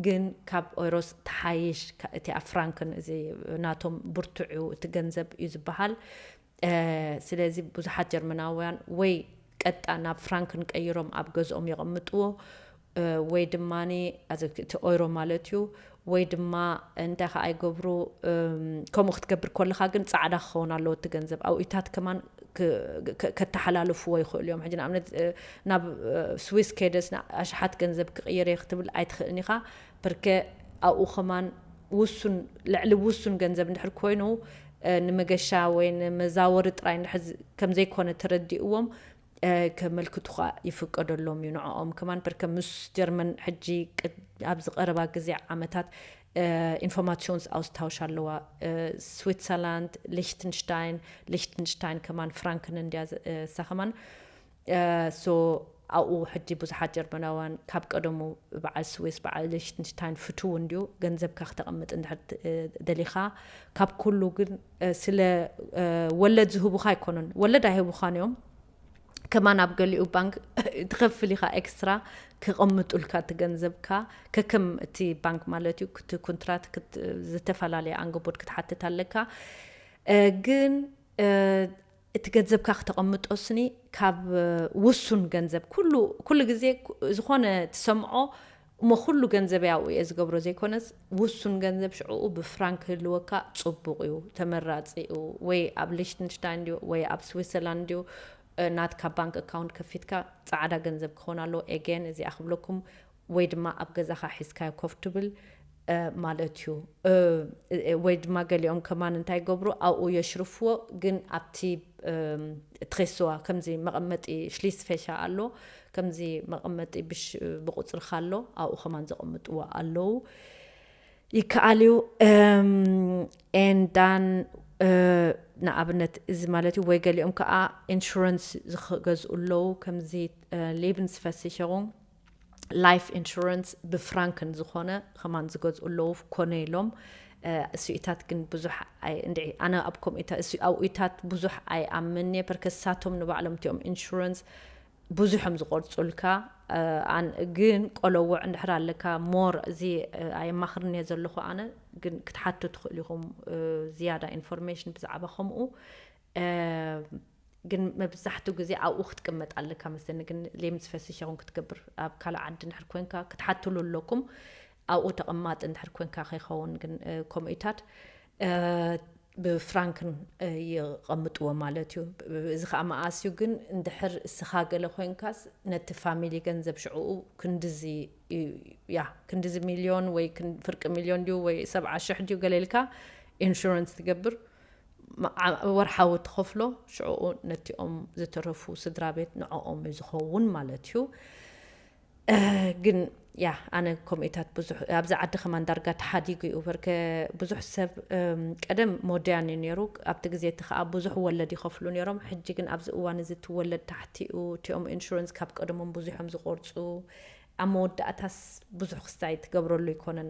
ግን ካብ ኦይሮስ ተሓይሽ እቲኣ ፍራንክን እዚ ናቶም ብርቱዕ እዩ እቲ ገንዘብ እዩ ዝበሃል። ስለዚ ብዙሓት ጀርመናውያን ወይ ቀጣ ናብ ፍራንክን ቀይሮም ኣብ ገዝኦም የቐምጥዎ። ወይ ድማ እቲ ኦይሮ ማለት እዩ። ወይ ድማ እንታይ ከዓ ይገብሩ? ከምኡ ክትገብር ከለካ ግን ፃዕዳ ክኸውን ኣለዎ እቲ ገንዘብ። ኣውኢታት ከማን ከተሓላልፍዎ ይኽእሉ እዮም። ሕጂ ንኣብነት ናብ ስዊስ ከይደስ ኣሽሓት ገንዘብ ክቕይር እየ ክትብል ኣይትኽእልን ኢኻ። ብርከ ኣብኡ ከማን ውሱን ልዕሊ ውሱን ገንዘብ እንድሕር ኮይኑ ንመገሻ ወይ ንመዛወሪ ጥራይ እንድሕር ከምዘይኮነ ተረዲእዎም ከመልክቱኻ ይፍቀደሎም እዩ። ንዕኦም ከማን በርከ ምስ ጀርመን ሕጂ ኣብዚ ቀረባ ግዜ ዓመታት ኢንፎርማሲዮንስ ኣውስታውሽ ኣለዋ። ስዊትዘርላንድ፣ ሊችትንሽታይን፣ ሊችትንሽታይን ከማን ፍራንክን እንድያ እሳ ከማን። ሶ ኣብኡ ሕጂ ብዙሓት ጀርመናውያን ካብ ቀደሙ በዓል ስዊስ በዓል ሊችትንሽታይን ፍትው እንድዩ። ገንዘብካ ክተቐምጥ እንድሕር ደሊኻ ካብ ኩሉ ግን ስለ ወለድ ዝህቡኻ ኣይኮኑን። ወለድ ኣይህቡኻን እዮም። ከማን ኣብ ገሊኡ ባንክ ትኸፍል ኢኻ ኤክስትራ ክቐምጡልካ እቲ ገንዘብካ ከከም እቲ ባንክ ማለት እዩ። እቲ ኩንትራት ዝተፈላለየ ኣንገቦት ክትሓትት ኣለካ። ግን እቲ ገንዘብካ ክተቐምጦ ስኒ ካብ ውሱን ገንዘብ ኩሉ ግዜ ዝኾነ ትሰምዖ እሞ ኩሉ ገንዘብ ያው እየ ዝገብሮ ዘይኮነስ ውሱን ገንዘብ ሽዕኡ ብፍራንክ ክህልወካ ጽቡቕ እዩ፣ ተመራጺ እዩ። ወይ ኣብ ሊችትንሽታይን ድዩ ወይ ኣብ ስዊትዘርላንድ ድዩ ናትካ ባንክ ኣካውንት ከፊትካ ጻዕዳ ገንዘብ ክኾን ኣለዎ። ኤጌን እዚኣ ክብለኩም ወይ ድማ ኣብ ገዛኻ ሒዝካዮ ኮፍ ትብል ማለት እዩ። ወይ ድማ ገሊኦም ከማን እንታይ ይገብሩ ኣብኡ የሽርፍዎ ግን ኣብቲ ትሬስዋ ከምዚ መቐመጢ ሽሊስ ፌሻ ኣሎ ከምዚ መቐመጢ ብሽ ብቁፅርካ ኣሎ ኣብኡ ከማን ዘቐምጥዎ ኣለዉ። ይከኣል እዩ። ኤንዳን ንኣብነት እዚ ማለት እዩ ወይ ገሊኦም ከዓ ኢንሹረንስ ዝገዝኡ ኣለዉ ከምዚ ሌብንስ ፈሲሸሩ ላይፍ ኢንሹረንስ ብፍራንክን ዝኾነ ከማን ዝገዝኡ ኣለዉ ኮነ ኢሎም። እሱኢታት ግን ብዙሕ እንድዒ ኣነ ኣብ ከምኡኢታት እሱ ኣብኡኢታት ብዙሕ ኣይኣምን እየ ፐርከሳቶም ንባዕሎም እቲኦም ኢንሹረንስ ብዙሖም ዝቆርፁልካ። ግን ቆለውዕ እንድሕር ኣለካ ሞር እዚ ኣየማኽርን እየ ዘለኹ ኣነ ግን ክትሓቱ ትኽእሉ ኢኹም ዝያዳ ኢንፎርሜሽን ብዛዕባ ከምኡ። ግን መብዛሕትኡ ግዜ ኣብኡ ክትቅመጥ ኣለካ መስለኒ ግን ሌምስ ፈሲሽ ይኹን ክትገብር ኣብ ካልእ ዓዲ እንድሕር ኮንካ ክትሓትሉ ኣለኩም። ኣብኡ ተቐማጢ እንድሕር ኮንካ ከይኸውን ግን ኮሚታት ብፍራንክን ይቐምጥዎ ማለት እዩ። እዚ ከዓ መኣስ እዩ ግን እንድሕር እስኻ ገለ ኮንካስ ነቲ ፋሚሊ ገንዘብ ሽዕኡ ክንድዚ ያ ክንድዚ ሚልዮን ወይ ፍርቂ ሚልዮን ድዩ ወይ ሰብዓ ሽሕ ድዩ ገለ ኢልካ ኢንሹረንስ ትገብር ወርሓዊ ትኸፍሎ ሽዕኡ ነቲኦም ዝተረፉ ስድራ ቤት ንዕኦም እዩ ዝኸውን ማለት እዩ። ግን ያ ኣነ ኮሚታት ብዙሕ ኣብዚ ዓዲ ከማን ዳርጋ ተሓዲጉ እዩ በርከ ብዙሕ ሰብ ቀደም ሞድያን እዩ ነይሩ። ኣብቲ ግዜ እቲ ከዓ ብዙሕ ወለድ ይኸፍሉ ነይሮም። ሕጂ ግን ኣብዚ እዋን እዚ ትወለድ ታሕቲኡ እቲኦም ኢንሹረንስ ካብ ቀደሞም ብዙሖም ዝቆርፁ ኣብ መወዳእታስ ብዙሕ ክስታይ ትገብረሉ ኣይኮነን።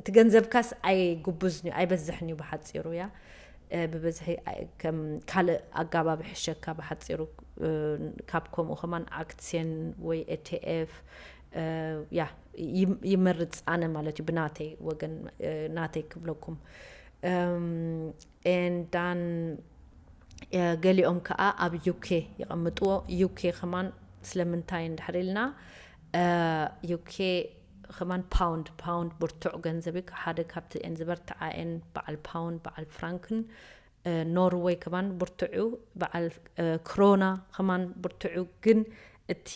እቲ ገንዘብካስ ኣይጉብዝን እዩ ኣይበዝሕን እዩ ብሓፂሩ ያ ብበዝሒ ከም ካልእ ኣጋባብ ይሕሸካ ብሓፂሩ። ካብ ከምኡ ከማን ኣክስዮን ወይ ኤቲኤፍ ያ ይመርፅ ኣነ ማለት እዩ ብናተይ ወገን ናተይ ክብለኩም። And then ገሊኦም ከዓ ኣብ UK ይቐምጥዎ። UK ከማን ስለምንታይ እንድሕር ኢልና UK ከማን ፓውንድ ፓውንድ ብርቱዕ ገንዘብ እዩ። ሓደ ካብቲ ን ዝበርትዓ ን በዓል ፓውንድ በዓል ፍራንክን። ኖርወይ ከማን ብርቱዕ እዩ። በዓል ክሮና ከማን ብርቱዕ እዩ። ግን እቲ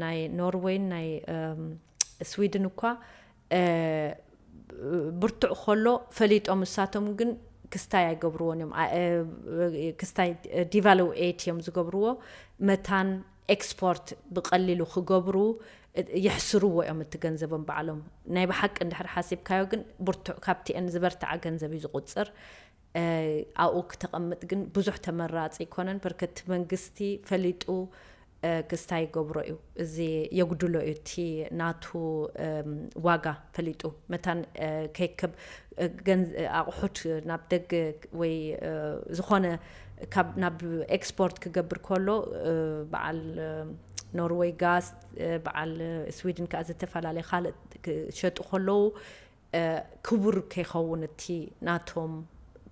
ናይ ኖርወይን ናይ ስዊድን እኳ ብርቱዕ ከሎ ፈሊጦም እሳቶም ግን ክስታይ ኣይገብርዎን እዮም። ክስታይ devaluate እዮም ዝገብርዎ። መታን ኤክስፖርት ብቐሊሉ ክገብሩ የሕስርዎ እዮም እቲ ገንዘቦም ባዕሎም። ናይ ብሓቂ እንድሕር ሓሲብካዮ ግን ብርቱዕ ካብቲአን ዝበርትዓ ገንዘብ እዩ ዝቁፅር። ኣብኡ ክተቐምጥ ግን ብዙሕ ተመራፂ ኣይኮነን። በርከቲ መንግስቲ ፈሊጡ ክስታይ ይገብሮ እዩ። እዚ የጉድሎ እዩ እቲ ናቱ ዋጋ ፈሊጡ። መታን ከይከብ ኣቑሑት ናብ ደገ ወይ ዝኾነ ናብ ኤክስፖርት ክገብር ከሎ በዓል ኖርወይ ጋዝ፣ በዓል ስዊድን ከዓ ዝተፈላለየ ካልእ ክሸጡ ከለዉ ክቡር ከይኸውን እቲ ናቶም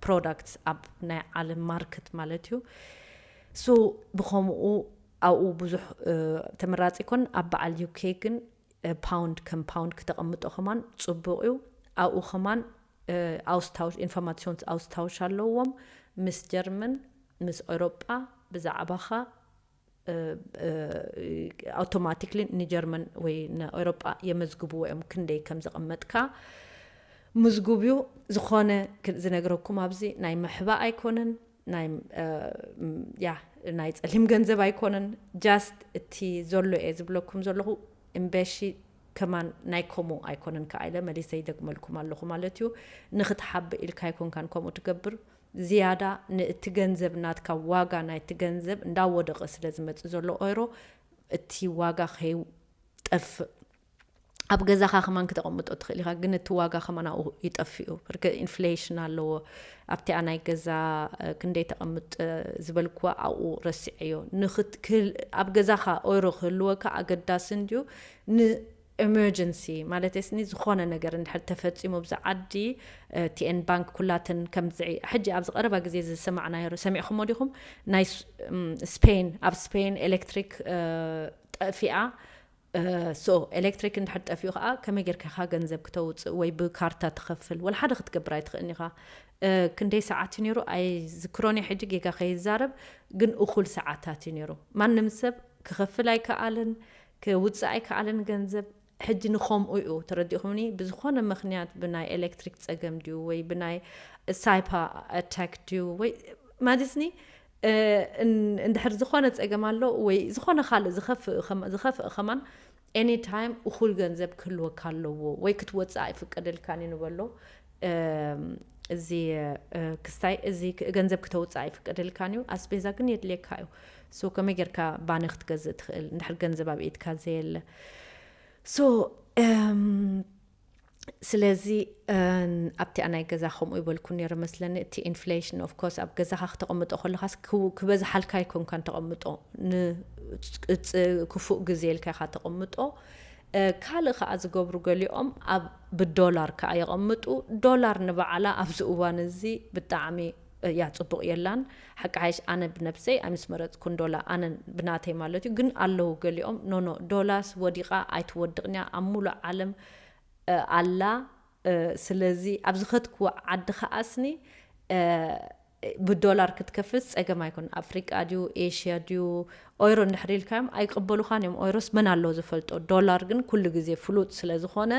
ፕሮዳክትስ ኣብ ናይ ዓለም ማርክት ማለት እዩ። ሶ ብኸምኡ ኣብኡ ብዙሕ ተመራፂ ይኮን። ኣብ በዓል UK ግን ፓውንድ ከም ፓውንድ ክተቐምጦ ከማን ፅቡቕ እዩ። ኣብኡ ከማን ኣውስታውሽ ኢንፎርማሲዮን ኣውስታውሽ ኣለዎም ምስ ጀርመን ምስ ኤውሮጳ ብዛዕባኻ ኣውቶማቲክሊ ንጀርመን ወይ ንኤውሮጳ የመዝግብዎ እዮም። ክንደይ ከም ዘቐመጥካ ምዝጉብ እዩ። ዝኾነ ዝነግረኩም ኣብዚ ናይ መሕባ ኣይኮነን፣ ናይ ያ ናይ ፀሊም ገንዘብ ኣይኮነን። ጃስት እቲ ዘሎ እየ ዝብለኩም ዘለኹ። እምበሺ ከማን ናይ ከምኡ ኣይኮነን ከኣ ኢለ መሊሰ ይደግመልኩም ኣለኹ ማለት እዩ። ንክትሓብእ ኢልካ ኣይኮንካን ከምኡ ትገብር። ዝያዳ ንእቲ ገንዘብ ናትካ ዋጋ ናይቲ ገንዘብ እንዳወደቐ ስለ ዝመጽእ ዘሎ ኦይሮ እቲ ዋጋ ከይጠፍእ ኣብ ገዛኻ ከማን ክተቐምጦ ትኽእል ኢኻ፣ ግን እቲ ዋጋ ከማን ኣብኡ ይጠፍእ እዩ። ብርግጥ ኢንፍሌሽን ኣለዎ። ኣብቲኣ ናይ ገዛ ክንደይ ተቐምጥ ዝበልክዋ ኣብኡ ረሲዐዮ። ኣብ ገዛኻ ኦይሮ ክህልወካ ኣገዳሲ እንድዩ ን ኤመርጀንሲ ማለት ስኒ ዝኾነ ነገር እንድሕር ተፈፂሙ ብዛ ዓዲ ቲኤን ባንክ ኩላተን ከምዚ ሕጂ ኣብዚ ቀረባ ግዜ ዝሰማዕናዮ ሰሚዕኩሞ ዲኹም? ናይ ስፔን ኣብ ስፔን ኤሌክትሪክ ጠፊኣ። ሶ ኤሌክትሪክ እንድሕር ጠፊኡ ከዓ ከመይ ጌርካ ኢኻ ገንዘብ ክተውፅእ ወይ ብካርታ ትኸፍል ወላ ሓደ ክትገብር ኣይትኽእልን ኢኻ። ክንደይ ሰዓት እዩ ነይሩ ኣይዝክሮን እየ ሕጂ ጌጋ ከይዛረብ፣ ግን እኹል ሰዓታት እዩ ነይሩ። ማንም ሰብ ክኸፍል ኣይከኣልን፣ ክውፅእ ኣይከኣልን ገንዘብ። ሕጂ ንኸምኡ እዩ ተረዲእኹምኒ። ብዝኾነ ምኽንያት ብናይ ኤሌክትሪክ ፀገም ድዩ ወይ ብናይ ሳይፓ ኣታክ ድዩ ወይ ማለትኒ እንድሕር ዝኾነ ፀገም ኣሎ ወይ ዝኾነ ካልእ ዝኸፍእ ከማን ኤኒ ታይም እኹል ገንዘብ ክህልወካ ኣለዎ ወይ ክትወፅእ ኣይፍቀደልካን እዩ ንበሎ። እዚ ክስታይ እዚ ገንዘብ ክተውፅእ ኣይፍቀደልካን እዩ። ኣስቤዛ ግን የድልየካ እዩ። ሶ ከመይ ጌርካ ባኒ ክትገዝእ ትኽእል እንድሕር ገንዘብ ኣብ ኢድካ ዘየለ? ሶ ስለዚ ኣብቲኣ ናይ ገዛ ከምኡ ይበልኩ ነይረ መስለኒ። እቲ ኢንፍሌሽን ኦፍ ኮርስ ኣብ ገዛኻ ክተቐምጦ ከለኻስ ክበዝሓልካ ኣይኮንካን ተቐምጦ፣ ንክፉእ ግዜ ኢልካ ኢኻ ተቐምጦ። ካልእ ከዓ ዝገብሩ ገሊኦም ኣብ ብዶላር ከዓ የቐምጡ። ዶላር ንባዕላ ኣብዚ እዋን እዚ ብጣዕሚ እያ ፅቡቕ የላን። ሓቂ ሓይሽ ኣነ ብነብሰይ ኣይምስ መረፅኩን ዶላር ኣነ ብናተይ ማለት እዩ። ግን ኣለዉ ገሊኦም ኖኖ ዶላርስ ወዲቓ ኣይትወድቕንያ ኣብ ሙሉእ ዓለም ኣላ። ስለዚ ኣብ ዝኸድክዎ ዓዲ ከኣስኒ ብዶላር ክትከፍል ፀገም ኣይኮን። ኣፍሪቃ ድዩ ኤሽያ ድዩ ኦይሮ እንድሕር ኢልካዮም ኣይቅበሉኻን እዮም። ኦይሮስ መን ኣሎ ዝፈልጦ? ዶላር ግን ኩሉ ግዜ ፍሉጥ ስለ ዝኾነ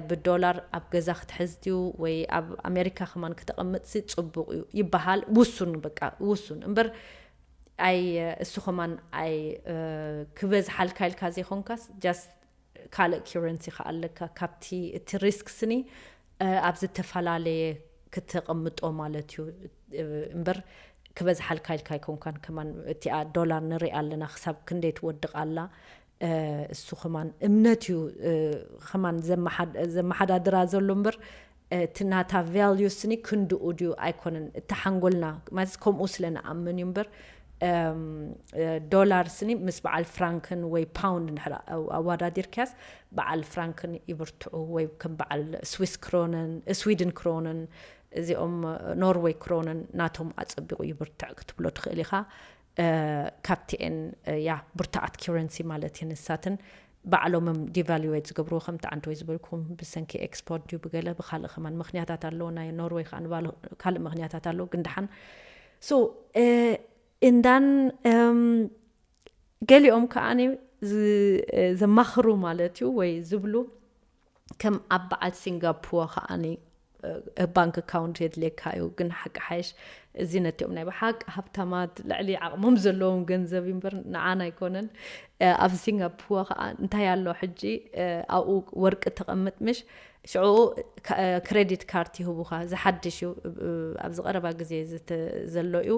ብዶላር ኣብ ገዛ ክትሕዝ ድዩ ወይ ኣብ ኣሜሪካ ከማን ክተቐምጥሲ ፅቡቕ እዩ ይበሃል። ውሱን በቃ ውሱን እምበር ኣይ እሱ ከማን ኣይ ክበዝሓልካ ኢልካ ዘይኮንካስ ጃስት ካልእ ኪረንሲ ከ ኣለካ ካብቲ እቲ ሪስክ ስኒ ኣብ ዝተፈላለየ ክተቐምጦ ማለት እዩ እምበር ክበዝሓልካ ኢልካ ኣይኮንካን። ከማን እቲኣ ዶላር ንሪኣ ኣለና ክሳብ ክንደይ ትወድቕ ኣላ። እሱ ከማን እምነት እዩ ከማን ዘመሓዳድራ ዘሎ እምበር እቲ ናታ ቫልዩ ስኒ ክንድኡ ድዩ ኣይኮነን። እቲ ሓንጎልና ማለት ከምኡ ስለ ንኣምን እዩ እምበር ዶላር ስኒ ምስ በዓል ፍራንክን ወይ ፓውንድ ንድሕር ኣወዳዲርካያስ በዓል ፍራንክን ይብርትዑ፣ ወይ ከም በዓል ስዊስ ክሮነን፣ ስዊድን ክሮነን፣ እዚኦም ኖርወይ ክሮነን ናቶም ኣጸቢቑ ይብርትዕ ክትብሎ ትኽእል ኢኻ። ካብቲኤን ያ ብርታዓት ኪረንሲ ማለት እየ። ንሳትን ባዕሎምም ዲቫሉዌት ዝገብርዎ ከምቲ ዓንተወይ ዝበልኩም ብሰንኪ ኤክስፖርት ድዩ ብገለ ብካልእ ከማን ምክንያታት ኣለዎ። ናይ ኖርወይ ከዓ ንባሉ ካልእ ምክንያታት ኣለዎ። ግን ደሓን ሶ እንዳን ገሊኦም ከዓኒ ዘማኽሩ ማለት እዩ ወይ ዝብሉ ከም ኣብ በዓል ሲንጋፖር ከዓኒ ባንክ ኣካውንት የድልየካ እዩ። ግን ሓቂ ሓይሽ እዚ ነቲኦም ናይ ብሓቂ ሃብታማት ልዕሊ ዓቕሞም ዘለዎም ገንዘብ እዩ እምበር ንዓና ኣይኮነን። ኣብ ሲንጋፖር ከዓ እንታይ ኣሎ ሕጂ ኣብኡ ወርቂ ተቐምጥ ምሽ ሽዑ ክሬዲት ካርድ ይህቡኻ። ዝሓድሽ እዩ ኣብዚ ቀረባ ግዜ ዘሎ እዩ።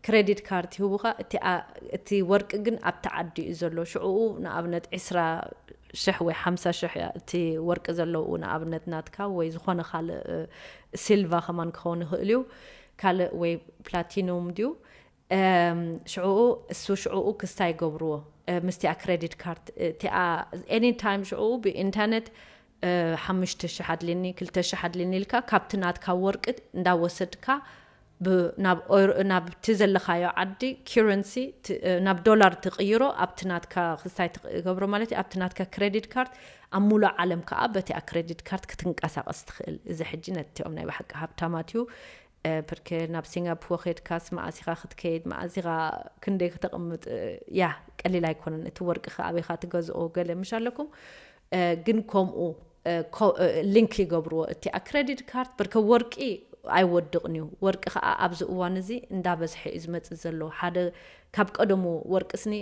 ክሬዲት ካርድ ይህቡኻ። እቲ ወርቂ ግን ኣብቲ ዓዲ እዩ ዘሎ። ሽዑ ንኣብነት ዕስራ ሽሕ ወይ ሓምሳ ሽሕ እቲ ወርቂ ዘለዉ ንኣብነት ናትካ ወይ ዝኾነ ካልእ ሲልቫ ከማን ክኸውን ይኽእል እዩ። ካልእ ወይ ፕላቲኑም ድዩ ሽዑኡ እሱ ሽዑኡ ክስታ ይገብርዎ። ምስቲኣ ክሬዲት ካርድ እቲኣ ኤኒ ታይም ሽዑኡ ብኢንተርኔት ሓሙሽተ ሽሕ ኣድልኒ ክልተ ሽሕ ኣድልኒ ኢልካ ካብቲ ናትካ ወርቂ እንዳወሰድካ ናብቲ ዘለካዮ ዓዲ ኪረንሲ ናብ ዶላር ትቕይሮ ኣብቲ ናትካ ክስታይ ትገብሮ ማለት እዩ። ኣብቲ ናትካ ክሬዲት ካርድ ኣብ ሙሉእ ዓለም ከዓ በቲኣ ክሬዲት ካርድ ክትንቀሳቀስ ትኽእል። እዚ ሕጂ ነቲኦም ናይ ብሓቂ ሃብታማት እዩ። ብርክ ናብ ሲንጋፖር ከድካስ መኣሲኻ ክትከይድ መኣሲኻ ክንደይ ክተቕምጥ ያ ቀሊል ኣይኮነን። እቲ ወርቂ ከ ኣበይካ ትገዝኦ ገለ ምሽ ኣለኩም። ግን ከምኡ ሊንክ ይገብርዎ። እቲ ክሬዲት ካርድ ብርከ ወርቂ ኣይወድቕን እዩ። ወርቂ ከዓ ኣብዚ እዋን እዚ እንዳበዝሐ እዩ ዝመፅእ ዘሎ። ሓደ ካብ ቀደሙ ወርቂ ስኒ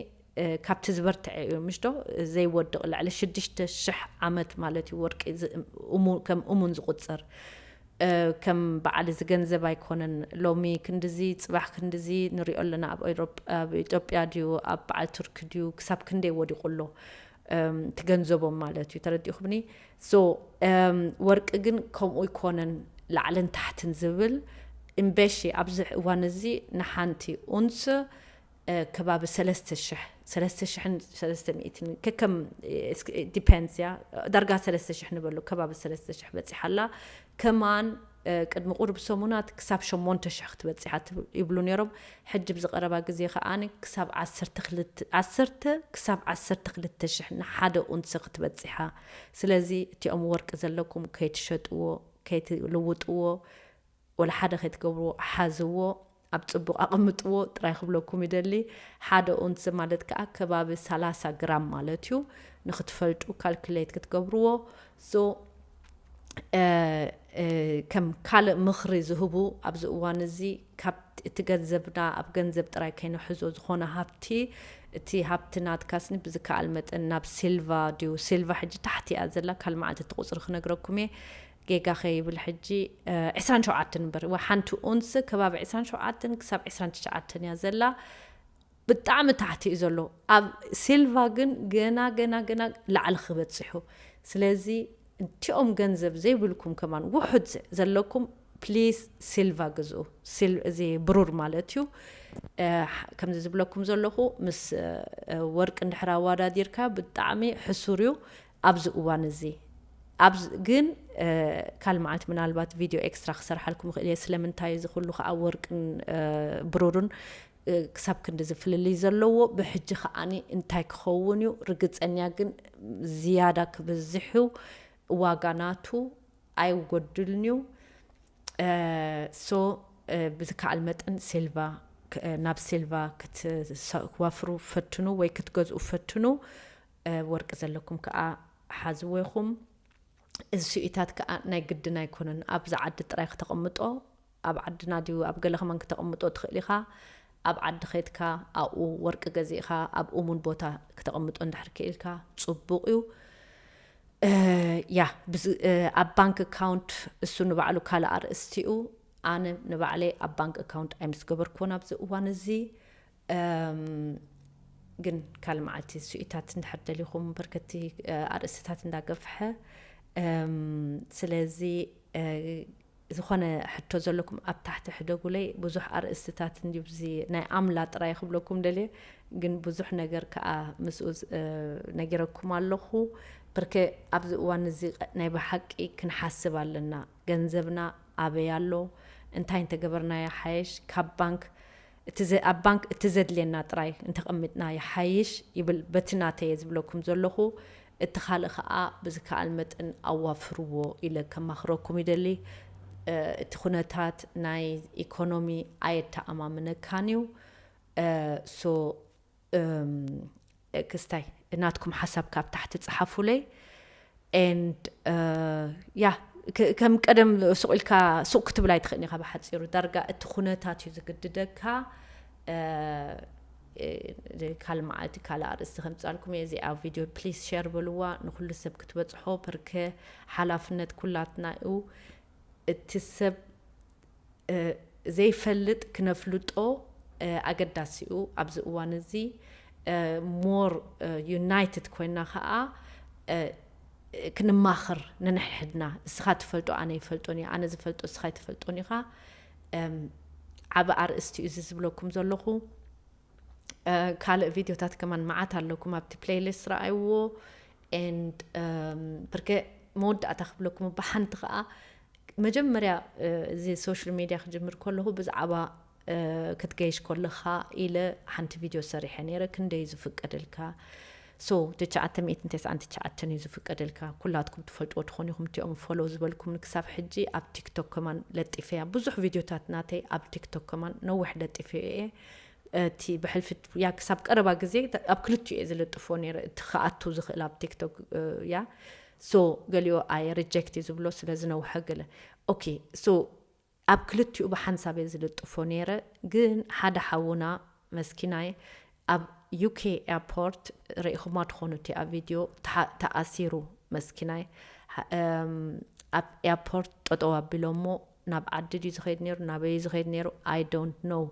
ካብቲ ዝበርትዐ እዩ ምሽዶ ዘይወድቕ ልዕሊ ሽዱሽተ ሽሕ ዓመት ማለት እዩ ወርቂ ከም እሙን ዝቁፀር። ከም በዓል እዚ ገንዘብ ኣይኮነን። ሎሚ ክንድዚ ጽባሕ ክንድዚ ንሪኦ ኣለና። ኣብ ኢትዮጵያ ድዩ ኣብ በዓል ቱርኪ ድዩ ክሳብ ክንደይ ወዲቑ ኣሎ ትገንዘቦም ማለት እዩ። ተረዲእኩምኒ? ሶ ወርቂ ግን ከምኡ ይኮነን ላዕልን ታሕትን ዝብል እምበሺ ኣብዚ እዋን እዚ ንሓንቲ ኡንስ ከባቢ ሰለስተ ሽሕ ሰለስተ ሽሕን ሰለስተ ሚእትን ከከም ዲፐንድስ እያ። ዳርጋ ሰለስተ ሽሕ ንበሉ ከባቢ ሰለስተ ሽሕ በፂሓ ኣላ። ከማን ቅድሚ ቁሩብ ሰሙናት ክሳብ ሸሞንተ ሽሕ ክትበፅሓ ይብሉ ነይሮም። ሕጂ ብዝቀረባ ግዜ ከዓኒ ክሳብ ዓሰርተ ክሳብ ዓሰርተ ክልተ ሽሕ ንሓደ ኡንስ ክትበፅሓ። ስለዚ እቲኦም ወርቂ ዘለኩም ከይትሸጥዎ ከይትልውጥዎ ወላ ሓደ ከይትገብርዎ ሓዝዎ ኣብ ፅቡቕ ኣቐምጥዎ ጥራይ ክብለኩም ይደሊ። ሓደ ኡንስ ማለት ከዓ ከባቢ ሰላሳ ግራም ማለት እዩ። ንክትፈልጡ ካልኩሌት ክትገብርዎ ሶ ከም ካልእ ምኽሪ ዝህቡ ኣብዚ እዋን እዚ ካብ እቲ ገንዘብና ኣብ ገንዘብ ጥራይ ከይንሕዞ ዝኾነ ሃብቲ እቲ ሃብቲ ናትካስኒ ብዝከኣል መጠን ናብ ሲልቫ ድዩ ሲልቫ ሕጂ ታሕቲ እያ ዘላ። ካል መዓልቲ እቲ ቁፅሪ ክነግረኩም እየ። ጌጋ ከይብል ሕጂ ዕስራን ሸውዓተን እምበር ሓንቲ ኡንስ ከባቢ ዕስራን ሸውዓተን ክሳብ ዕስራን ትሽዓተን እያ ዘላ። ብጣዕሚ ታሕቲ እዩ ዘሎ። ኣብ ሲልቫ ግን ገና ገና ገና ላዕሊ ክበፅሑ። ስለዚ እቲኦም ገንዘብ ዘይብልኩም ከማን ውሑድ ዘለኩም ፕሊስ ሲልቫ ግዝኡ። እዚ ብሩር ማለት እዩ። ከምዚ ዝብለኩም ዘለኹ ምስ ወርቂ እንድሕር ኣወዳዲርካ ብጣዕሚ ሕሱር እዩ። ኣብዚ እዋን እዚ ግን ካል መዓልቲ ምናልባት ቪድዮ ኤክስትራ ክሰርሓልኩም ይኽእል እየ። ስለምንታይ እዚ ኩሉ ከዓ ወርቅን ብሩርን ክሳብ ክንዲ ዝፍልልይ ዘለዎ ብሕጂ ከዓኒ እንታይ ክኸውን እዩ ርግፀኛ ግን ዝያዳ ክብዝሕ እዩ። ዋጋ ናቱ ኣይጎድልን እዩ። ሶ ብዝከኣል መጠን ሲልቫ ናብ ሲልቫ ክትዋፍሩ ፈትኑ ወይ ክትገዝኡ ፈትኑ። ወርቂ ዘለኩም ከዓ ሓዝዎ ኢኹም። እዚ ስኢታት ከዓ ናይ ግድን ኣይኮነን ኣብዚ ዓዲ ጥራይ ክተቐምጦ ኣብ ዓድና ድዩ ኣብ ገለ ከማን ክተቐምጦ ትኽእል ኢኻ። ኣብ ዓዲ ከድካ ኣብኡ ወርቂ ገዚእኻ ኣብ እሙን ቦታ ክተቐምጦ እንድሕር ክኢልካ ፅቡቕ እዩ። ያ ኣብ ባንክ ኣካውንት እሱ ንባዕሉ ካልእ ኣርእስቲ እዩ። ኣነ ንባዕለይ ኣብ ባንክ ኣካውንት ኣይምስ ገበርክዎን ኣብዚ እዋን እዚ። ግን ካልእ መዓልቲ ስኢታት እንድሕር ደሊኹም በርከቲ ኣርእስትታት እንዳገፍሐ ስለዚ ዝኾነ ሕቶ ዘለኩም ኣብ ታሕቲ ሕደጉለይ። ብዙሕ ኣርእስትታት እንዲብዚ ናይ ኣምላ ጥራይ ክብለኩም ደልየ፣ ግን ብዙሕ ነገር ከዓ ምስኡ ነጊረኩም ኣለኹ። ብርከ ኣብዚ እዋን እዚ ናይ ብሓቂ ክንሓስብ ኣለና። ገንዘብና ኣበይ ኣሎ? እንታይ እንተገበርናዮ ሓየሽ? ካብ ባንክ ኣብ ባንክ እቲ ዘድልየና ጥራይ እንተቐሚጥና ይሓይሽ ይብል። በቲ ናተየ ዝብለኩም ዘለኹ፣ እቲ ካልእ ከዓ ብዝከኣል መጠን ኣዋፍርዎ ኢለ ከማኽረኩም ይደሊ። እቲ ኩነታት ናይ ኢኮኖሚ ኣየተኣማምነካን እዩ። ሶ ክስታይ ናትኩም ሓሳብ ካብ ታሕቲ ፀሓፉለይ። And ያ ከም ቀደም ሱቕ ኢልካ ሱቕ ክትብል ኣይትኽእልን ኢኻ። ብሓፂሩ ዳርጋ እቲ ኩነታት እዩ ዝግድደካ። ካልእ መዓልቲ ካልእ ኣርእስቲ ከምፃልኩም እየ። እዚኣ ቪድዮ ፕሊስ ሸር በልዋ፣ ንኩሉ ሰብ ክትበፅሖ። ፐርከ ሓላፍነት ኩላትና እዩ። እቲ ሰብ ዘይፈልጥ ክነፍልጦ ኣገዳሲ እዩ። ኣብዚ እዋን እዚ ሞር ዩናይትድ ኮይና ከዓ ክንማኽር ነንሕድና። እስኻ ትፈልጦ ኣነ ይፈልጦን እየ፣ ኣነ ዝፈልጦ እስኻ ይትፈልጦን ኢኻ። ዓብ ኣርእስቲ እዩ እዚ ዝብለኩም ዘለኹ። ካልእ ቪድዮታት ከማን መዓት ኣለኩም ኣብቲ ፕሌይሊስት ረኣይዎ። And ብርከ መወዳእታ ክብለኩም ብሓንቲ ከዓ መጀመርያ እዚ ሶሻል ሚድያ ክጅምር ከለኹ ብዛዕባ ክትገይሽ ከለኻ ኢለ ሓንቲ ቪድዮ ሰሪሐ ነይረ። ክንደይ ዝፍቀደልካ? So ትሽዓተ ሚእትን ተስዓን ትሽዓተን እዩ ዝፍቀደልካ። ኩላትኩም ትፈልጥዎ ትኾኑ ኢኹም። እቲኦም ፎሎው ዝበልኩም ክሳብ ሕጂ ኣብ ቲክቶክ ከማን ለጢፈያ። ብዙሕ ቪድዮታት ናተይ ኣብ ቲክቶክ ከማን ነዊሕ ለጢፈ እየ። እቲ ብሕልፊ ያ ክሳብ ቀረባ ግዜ ኣብ ክልቲኡ እየ ዝልጥፎ ነይረ። እቲ ክኣቱ ዝኽእል ኣብ ቲክቶክ ያ ሶ ገሊኦ ኣየ ሪጀክት እዩ ዝብሎ ስለ ዝነውሐ ገለ። ኦኬ ሶ ኣብ ክልቲኡ ብሓንሳብ እየ ዝልጥፎ ነይረ። ግን ሓደ ሓውና መስኪናይ ኣብ ዩኬ ኤርፖርት ርኢኹማ ትኾኑ እቲ ኣብ ቪድዮ ተሓ- ተኣሲሩ መስኪናይ። ሓ- እም፣ ኣብ ኤርፖርት ጠጠው ኣቢሎሞ ናብ ዓዲ ድዩ ዝኸይድ ነይሩ ናበይ እዩ ዝኸይድ ነይሩ? I don't know።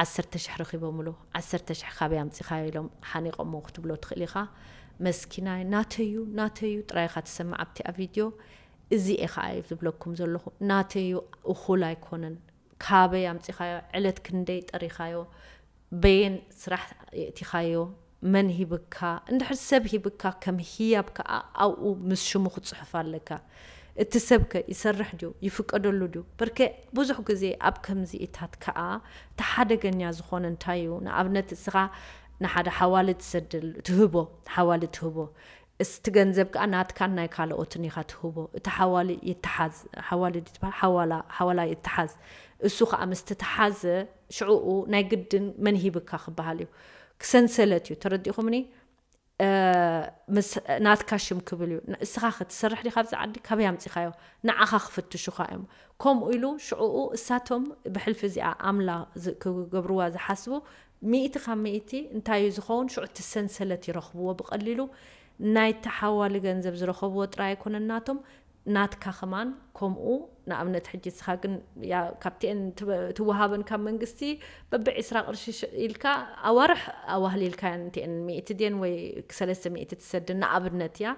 ዓሰርተ ሽሕ ረኺቦምሉ። ዓሰርተ ሽሕ ካበይ ኣምፂኻዮ ኢሎም ሓኒቆሞ ክትብሎ ትኽእል ኢኻ። መስኪናይ ናተዩ ናተዩ ጥራይ ኢኻ ትሰምዕ ኣብቲ ኣብ ቪድዮ። እዚ እየ ከዓ ዝብለኩም ዘለኹ፣ ናተዩ እኹል ኣይኮነን። ካበይ ኣምፂኻዮ? ዕለት ክንደይ ጠሪኻዮ? በየን ስራሕ የእቲኻዮ? መን ሂብካ? እንድሕር ሰብ ሂብካ ከም ህያብ ከዓ ኣብኡ ምስ ሽሙ ክትፅሕፍ ኣለካ። እቲ ሰብከ ይሰርሕ ድዩ? ይፍቀደሉ ድዩ? በርከ ብዙሕ ግዜ ኣብ ከምዚኢታት ከዓ እቲ ሓደገኛ ዝኾነ እንታይ እዩ? ንኣብነት እስኻ ንሓደ ሓዋሊ ትሰደሉ፣ ትህቦ፣ ሓዋሊ ትህቦ። እስቲ ገንዘብ ከዓ ናትካን ናይ ካልኦትን ኢኻ ትህቦ። እቲ ሓዋሊ ይተሓዝ፣ ሓዋሊ ድዩ ትበሃል? ሓዋላ፣ ሓዋላ ይተሓዝ። እሱ ከዓ ምስ ተተሓዘ ሽዕኡ ናይ ግድን መን ሂብካ ክበሃል እዩ። ክሰንሰለት እዩ። ተረዲእኹምኒ? እ፣ ምስ ናትካ ሽም ክብል እዩ። ን-፣ እስኻ ክትሰርሕ ዲኻ ኣብዚ ዓዲ? ካበይ ኣምፂኻዮ? ንዓኻ ክፍትሹኻ እዮም። ከምኡ ኢሉ ሽዕኡ እሳቶም ብሕልፊ እዚኣ ኣምላ ዝ-፣ ክገብርዋ ዝሓስቡ ሚእቲ ካብ ሚእቲ እንታይ እዩ ዝኸውን? ሽዑ እቲ ሰንሰለት ይረኽብዎ ብቐሊሉ። ናይ ተሓዋሊ ገንዘብ ዝረኸብዎ ጥራይ ኣይኮነን ናቶም፣ ናትካ ከማን ከምኡ። ንኣብነት ሕጂ እስኻ ግን ያ ካብቲኤን ትበ-፣ ትወሃበን ካብ መንግስቲ በብዒስራ ቅርሺ ሽ-፣ ኢልካ ኣዋርሕ ኣዋህሊልካየን እቲኤን ሚእቲ ድየን ወይ ሰለስተ ሚእቲ ትሰድን ንኣብነት እያ።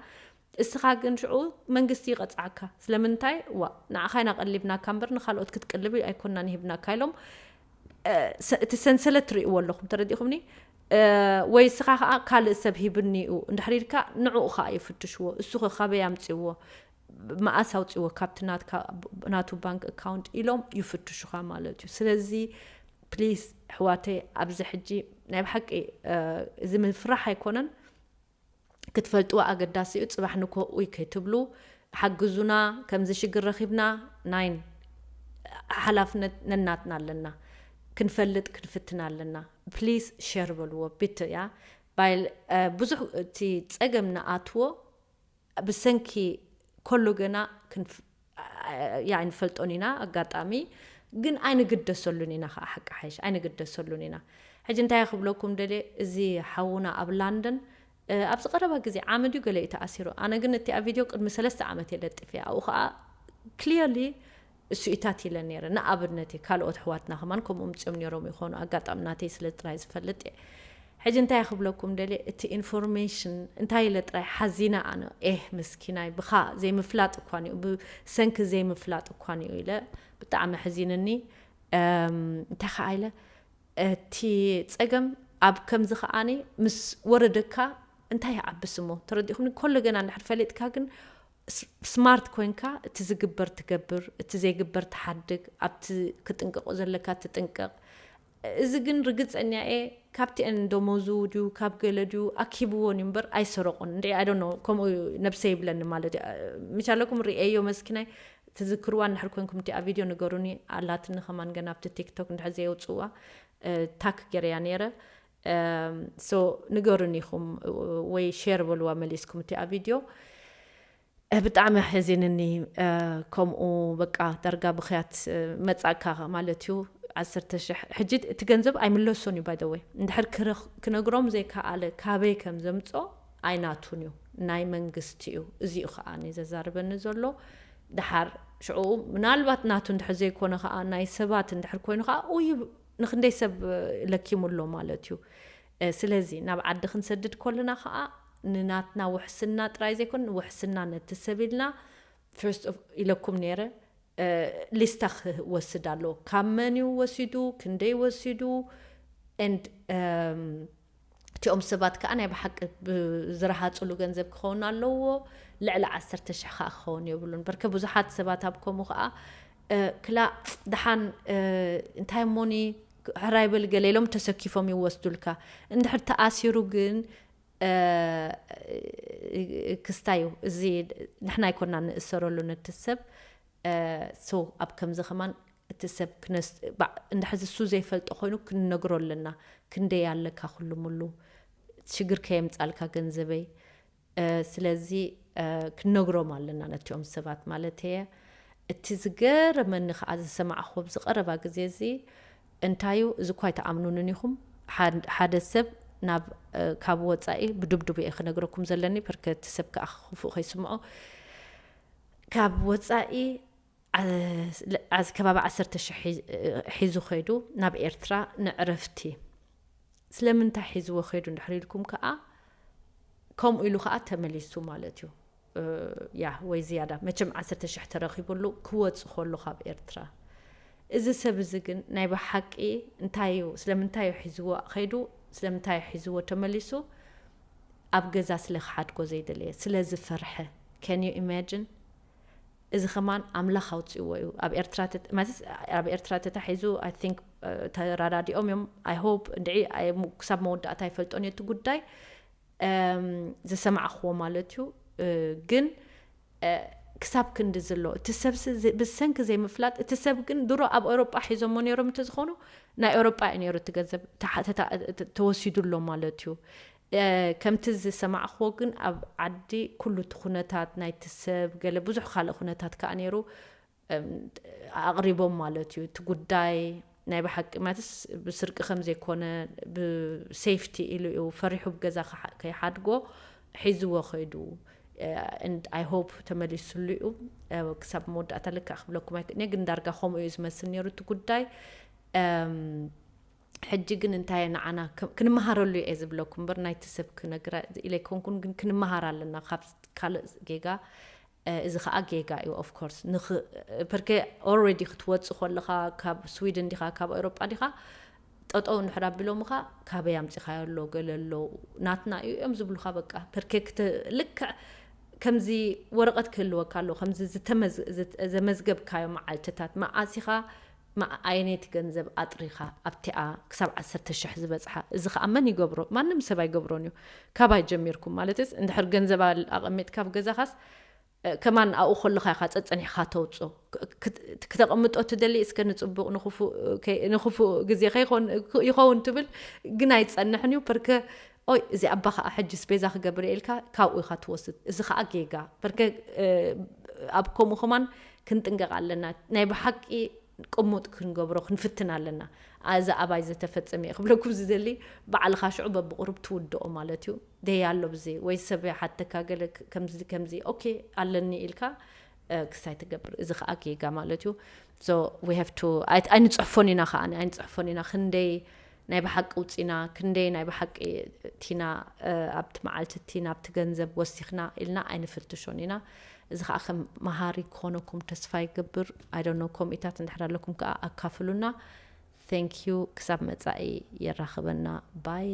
እስኻ ግን ሽዑ መንግስቲ ይቐፅዓካ። ስለምንታይ? ዋ ንዓኻ ኢና ቀሊብናካ እምበር ንኻልኦት ክትቅልብ ኣይኮናን ሂብናካ ኢሎም። እ፣ ሰ-፣ እቲ ሰንሰለት ትርእይዎ ኣለኹም፣ ተረዲእኹምኒ? እ፣ ወይ እስኻ ከዓ ካልእ ሰብ ሂብኒ እዩ እንድሕር ኢልካ ንዕኡ ከዓ ይፍትሽዎ። እሱ ኸ ካበይ ኣምፅዎ? መኣስ ኣውፅዎ ካብቲ ናትካ፣ ናቱ ባንክ ኣካውንት ኢሎም ይፍትሹኻ ማለት እዩ። ስለዚ ፕሊስ ኣሕዋተይ ኣብዚ ሕጂ ናይ ብሓቂ፣ እ፣ እዚ ምፍራሕ ኣይኮነን፣ ክትፈልጥዎ ኣገዳሲ እዩ። ፅባሕ ንኮ ውይ ከይትብሉ ሓግዙና። ከምዚ ሽግር ረኺብና ናይን ሓላፍነት ነናትና ኣለና። ክንፈልጥ ክንፍትን ኣለና። ፕሊስ ሸር በልዎ። ቢት እያ ባይል፣ እ፣ ብዙሕ እቲ ፀገም ንኣትዎ ብሰንኪ ከሎ ገና ክንፍ-፣ ያ ኣይንፈልጦን ኢና ኣጋጣሚ፣ ግን ኣይንግደሰሉን ኢና ከዓ ሓቂ ሓይሽ ኣይንግደሰሉን ኢና። ሕጂ እንታይ ክብለኩም ደልየ፣ እዚ ሓውና ኣብ ላንደን፣ እ፣ ኣብዚ ቀረባ ግዜ ዓመት እዩ ገለ እዩ ተኣሲሩ። ኣነ ግን እቲ ኣብ ቪድዮ ቅድሚ ሰለስተ ዓመት እየ ለጢፈ። ኣብኡ ከዓ ክሊርሊ እሱኢታት ኢለ ነይረ። ንኣብነት እየ፣ ካልኦት ኣሕዋትና ከማን ከምኡ ምፅኦም ነይሮም ይኾኑ፣ ኣጋጣሚ ናተይ ስለ ጥራይ ዝፈልጥ እየ። ሕጂ እንታይ ክብለኩም ደልየ፣ እቲ ኢንፎርሜሽን እንታይ ኢለ ጥራይ ሓዚነ ኣነ፣ ኤህ ምስኪናይ፣ ብኻ ዘይምፍላጥ እኳ እዩ፣ ብሰንኪ ዘይምፍላጥ እኳ እዩ ኢለ ብጣዕሚ ሕዚንኒ። እንታይ ከዓ ኢለ፣ እቲ ፀገም ኣብ ከምዚ ከዓኒ ምስ ወረደካ እንታይ ይዓብስ እሞ፣ ተረዲኹምኒ? ኮሎ ገና እንድሕር ፈሊጥካ ግን ስማርት ኮይንካ እቲ ዝግበር ትገብር፣ እቲ ዘይግበር ትሓድግ፣ ኣብቲ ክጥንቀቆ ዘለካ ትጥንቀቕ። እዚ ግን ርግፀኛ እየ ካብቲአን ደሞዙ ድዩ ካብ ገለ ድዩ ኣኪብዎን እዩ እምበር ኣይሰረቆን። እንዲ ኣይ ዶንት ኖ፣ ከምኡ ነብሰ ይብለኒ ማለት እዩ። ምቻለኩም ርእየዮ መስኪናይ፣ ትዝክርዋ እንድሕር ኮንኩም እቲኣ ቪድዮ ንገሩኒ። ኣላትኒ ከማን ገና ኣብቲ ቲክቶክ እንድሕር ዘየውፅዋ ታክ ገይረያ ነይረ። ሶ ንገሩኒ ኢኹም ወይ ሼር በልዋ መሊስኩም እቲኣ ቪድዮ። ብጣዕሚ ኣሕዚንኒ። ከምኡ በቃ ዳርጋ ብኽያት መጻእካ ማለት እዩ። ዓሰርተ ሽሕ ሕጂ እቲ ገንዘብ ኣይምለሶን እዩ ባይ ወይ እንድሕር ክነግሮም ዘይከኣለ ካበይ ከም ዘምጾ ኣይናቱን እዩ፣ ናይ መንግስቲ እዩ። እዚኡ ከዓ ዘዛርበኒ ዘሎ። ድሓር ሽዑ ምናልባት ናቱ እንድሕር ዘይኮነ ከዓ ናይ ሰባት እንድሕር ኮይኑ ከዓ ውይ ንክንደይ ሰብ ለኪሙ ኣሎ ማለት እዩ። ስለዚ ናብ ዓዲ ክንሰድድ ከለና ከዓ ንናትና ውሕስና ጥራይ ዘይኮን ውሕስና ነቲ ሰብ ኢልና first of ኢለኩም ነይረ። ሊስታ ክወስድ ኣለዎ፣ ካብ መን እዩ ወሲዱ፣ ክንደይ ወሲዱ፣ and እቲኦም ሰባት ከዓ ናይ ብሓቂ ዝረሃፅሉ ገንዘብ ክኸውን ኣለዎ። ልዕሊ ዓሰርተ ሽሕ ከዓ ክኸውን የብሉን። በርከ ብዙሓት ሰባት ኣብ ከምኡ ከዓ ክላ ድሓን እንታይ ሞኒ ሕራይ በል ገለ ኢሎም ተሰኪፎም ይወስዱልካ። እንድሕር ተኣሲሩ ግን ክስታይ እዩ። እዚ ንሕና ኣይኮና ንእሰረሉ ነቲ ሰብ። ሶ ኣብ ከምዚ ከማን እቲ ሰብ እንድሕር እሱ ዘይፈልጦ ኮይኑ ክንነግሮ ኣለና። ክንደይ ኣለካ ኩሉ ሙሉ ሽግር ከየምፃልካ ገንዘበይ። ስለዚ ክንነግሮም ኣለና ነቲኦም ሰባት ማለት እየ። እቲ ዝገረመኒ ከዓ ዝሰማዕኹ ኣብዚ ቀረባ ግዜ እዚ እንታዩ፣ እዚ እኳ ኣይተኣምኑንን ኢኹም። ሓደ ሰብ ናብ ካብ ወፃኢ ብድብድቡ እየ ክነግረኩም ዘለኒ፣ በርከ እቲ ሰብ ከዓ ክፉእ ከይስምዖ። ካብ ወፃኢ ከባቢ ዓሰርተ ሽሕ ሒዙ ከይዱ ናብ ኤርትራ ንዕረፍቲ። ስለምንታይ ሒዝዎ ከይዱ እንድሕር ኢልኩም ከዓ ከምኡ ኢሉ ከዓ ተመሊሱ ማለት እዩ። ያ ወይ ዝያዳ መቸም ዓሰርተ ሽሕ ተረኺቡሉ ክወፅ ከሎ ካብ ኤርትራ። እዚ ሰብ እዚ ግን ናይ ብሓቂ እንታይ እዩ፣ ስለምንታይ እዩ ሒዝዎ ከይዱ፣ ስለምንታይ እዩ ሒዝዎ ተመሊሱ? ኣብ ገዛ ስለ ክሓድጎ ዘይደለየ፣ ስለ ዝፈርሐ። Can you imagine? እዚ ከማን ኣምላኽ ኣውፅእዎ እዩ። ኣብ ኤርትራ ተት- ማለት ኣብ ኤርትራ ተታሒዙ I think ተራዳዲኦም እዮም። I hope እንድዒ ክሳብ መወዳእታ ኣይፈልጦን እየ እቲ ጉዳይ። ዝሰማዕኽዎ ማለት እዩ። ግን ክሳብ ክንዲ ዘሎ እቲ ሰብ ብሰንኪ ዘይምፍላጥ፣ እቲ ሰብ ግን ድሮ ኣብ ኤውሮጳ ሒዞሞ ነይሮም እንተዝኾኑ ናይ ኤውሮጳ እዩ ነይሩ እቲ ገንዘብ ተወሲዱ ኣሎ ማለት እዩ። ከምቲ ዝሰማዕኽዎ ግን ኣብ ዓዲ ኩሉ እቲ ኩነታት ናይቲ ሰብ ገለ ብዙሕ ካልእ ኩነታት ከዓ ነይሩ። ኣቕሪቦም ማለት እዩ። እቲ ጉዳይ ናይ ብሓቂ ማለትስ ብስርቂ ከም ዘይኮነ ብሴፍቲ ኢሉ እዩ ፈሪሑ ብገዛ ከይሓድጎ ሒዝዎ ከይዱ። And I hope ተመሊሱሉ እዩ። ክሳብ መወዳእታ ልክዕ ክብለኩም ኣይክእልንየ፣ ግን ዳርጋ ከምኡ እዩ ዝመስል ነይሩ እቲ ጉዳይ። ሕጂ ግን እንታይ ንዓና ክንመሃረሉ እየ ዝብለኩም እምበር ናይቲ ሰብ ክነግራ ኢለ ኣይኮንኩን፣ ግን ክንመሃር ኣለና ካብ ካልእ ጌጋ። እዚ ከዓ ጌጋ እዩ። Of course ፐርከ already ክትወፅ ከለካ ካብ ስዊድን ዲካ ካብ ኤውሮጳ ዲካ ጠጠው እንድሕር ኣቢሎምኻ ካበይ ኣምፂኻዮ ኣሎ ገለ ኣሎ ናትና እዩ እዮም ዝብሉካ። በቃ ፐርከ ልክዕ ከምዚ ወረቐት ክህልወካ ኣሎ፣ ከምዚ ዘመዝገብካዮ መዓልትታት መዓስ ኢኻ ኣየነይቲ ገንዘብ ኣጥሪኻ ኣብቲኣ ክሳብ ዓሰርተ ሽሕ ዝበፅሓ። እዚ ከዓ መን ይገብሮ? ማንም ሰብ ኣይገብሮን እዩ። ካባይ ጀሚርኩም ማለትስ እንድሕር ገንዘብ ኣቐሚጥካ ኣብ ገዛኻስ ከማን ኣብኡ ከለኻ ኢኻ ጸጸኒሕካ ተውጽኦ። ክተቐምጦ ትደሊ እስከ ንጽቡቕ ንኽፉእ ግዜ ይኸውን ትብል ግን ኣይጸንሕን እዩ። ፐርከ ኦይ እዚ ኣባ ኸዓ ሕጅስ ቤዛ ክገብር እየ ኢልካ ካብኡ ኢኻ ትወስድ። እዚ ኸዓ ጌጋ ፐርከ ኣብ ከምኡ ከማን ክንጥንቀቕ ኣለና። ናይ ብሓቂ ቅሙጥ ክንገብሮ ክንፍትን ኣለና። እዚ ኣባይ ዝተፈጸመ እየ ክብለኩም ዝደሊ ባዕልኻ ሽዑ በብቕሩብ ትውድኦ ማለት እዩ። ደይ ኣሎ ብዚ ወይ ሰብ ይሓተካ ገለ ከምዚ ከምዚ ኦኬ ኣለኒ ኢልካ ክስታይ ትገብር። እዚ ከዓ ጌጋ ማለት እዩ። So we have to ኣይንፅሕፎን ኢና ከዓ ኣይንፅሕፎን ኢና ክንደይ ናይ ብሓቂ ውፂና ክንደይ ናይ ብሓቂ ቲና ኣብቲ መዓልቲ እቲ ናብቲ ገንዘብ ወሲኽና ኢልና ኣይንፍትሾን ኢና። እዚ ከዓ ከም መሃሪ ክኾነኩም ተስፋ ይገብር። ኣይደኖ ከምኢታት እንድሕር ኣለኩም ከዓ ኣካፍሉና። Thank you። ክሳብ መፃኢ የራኽበና ባይ።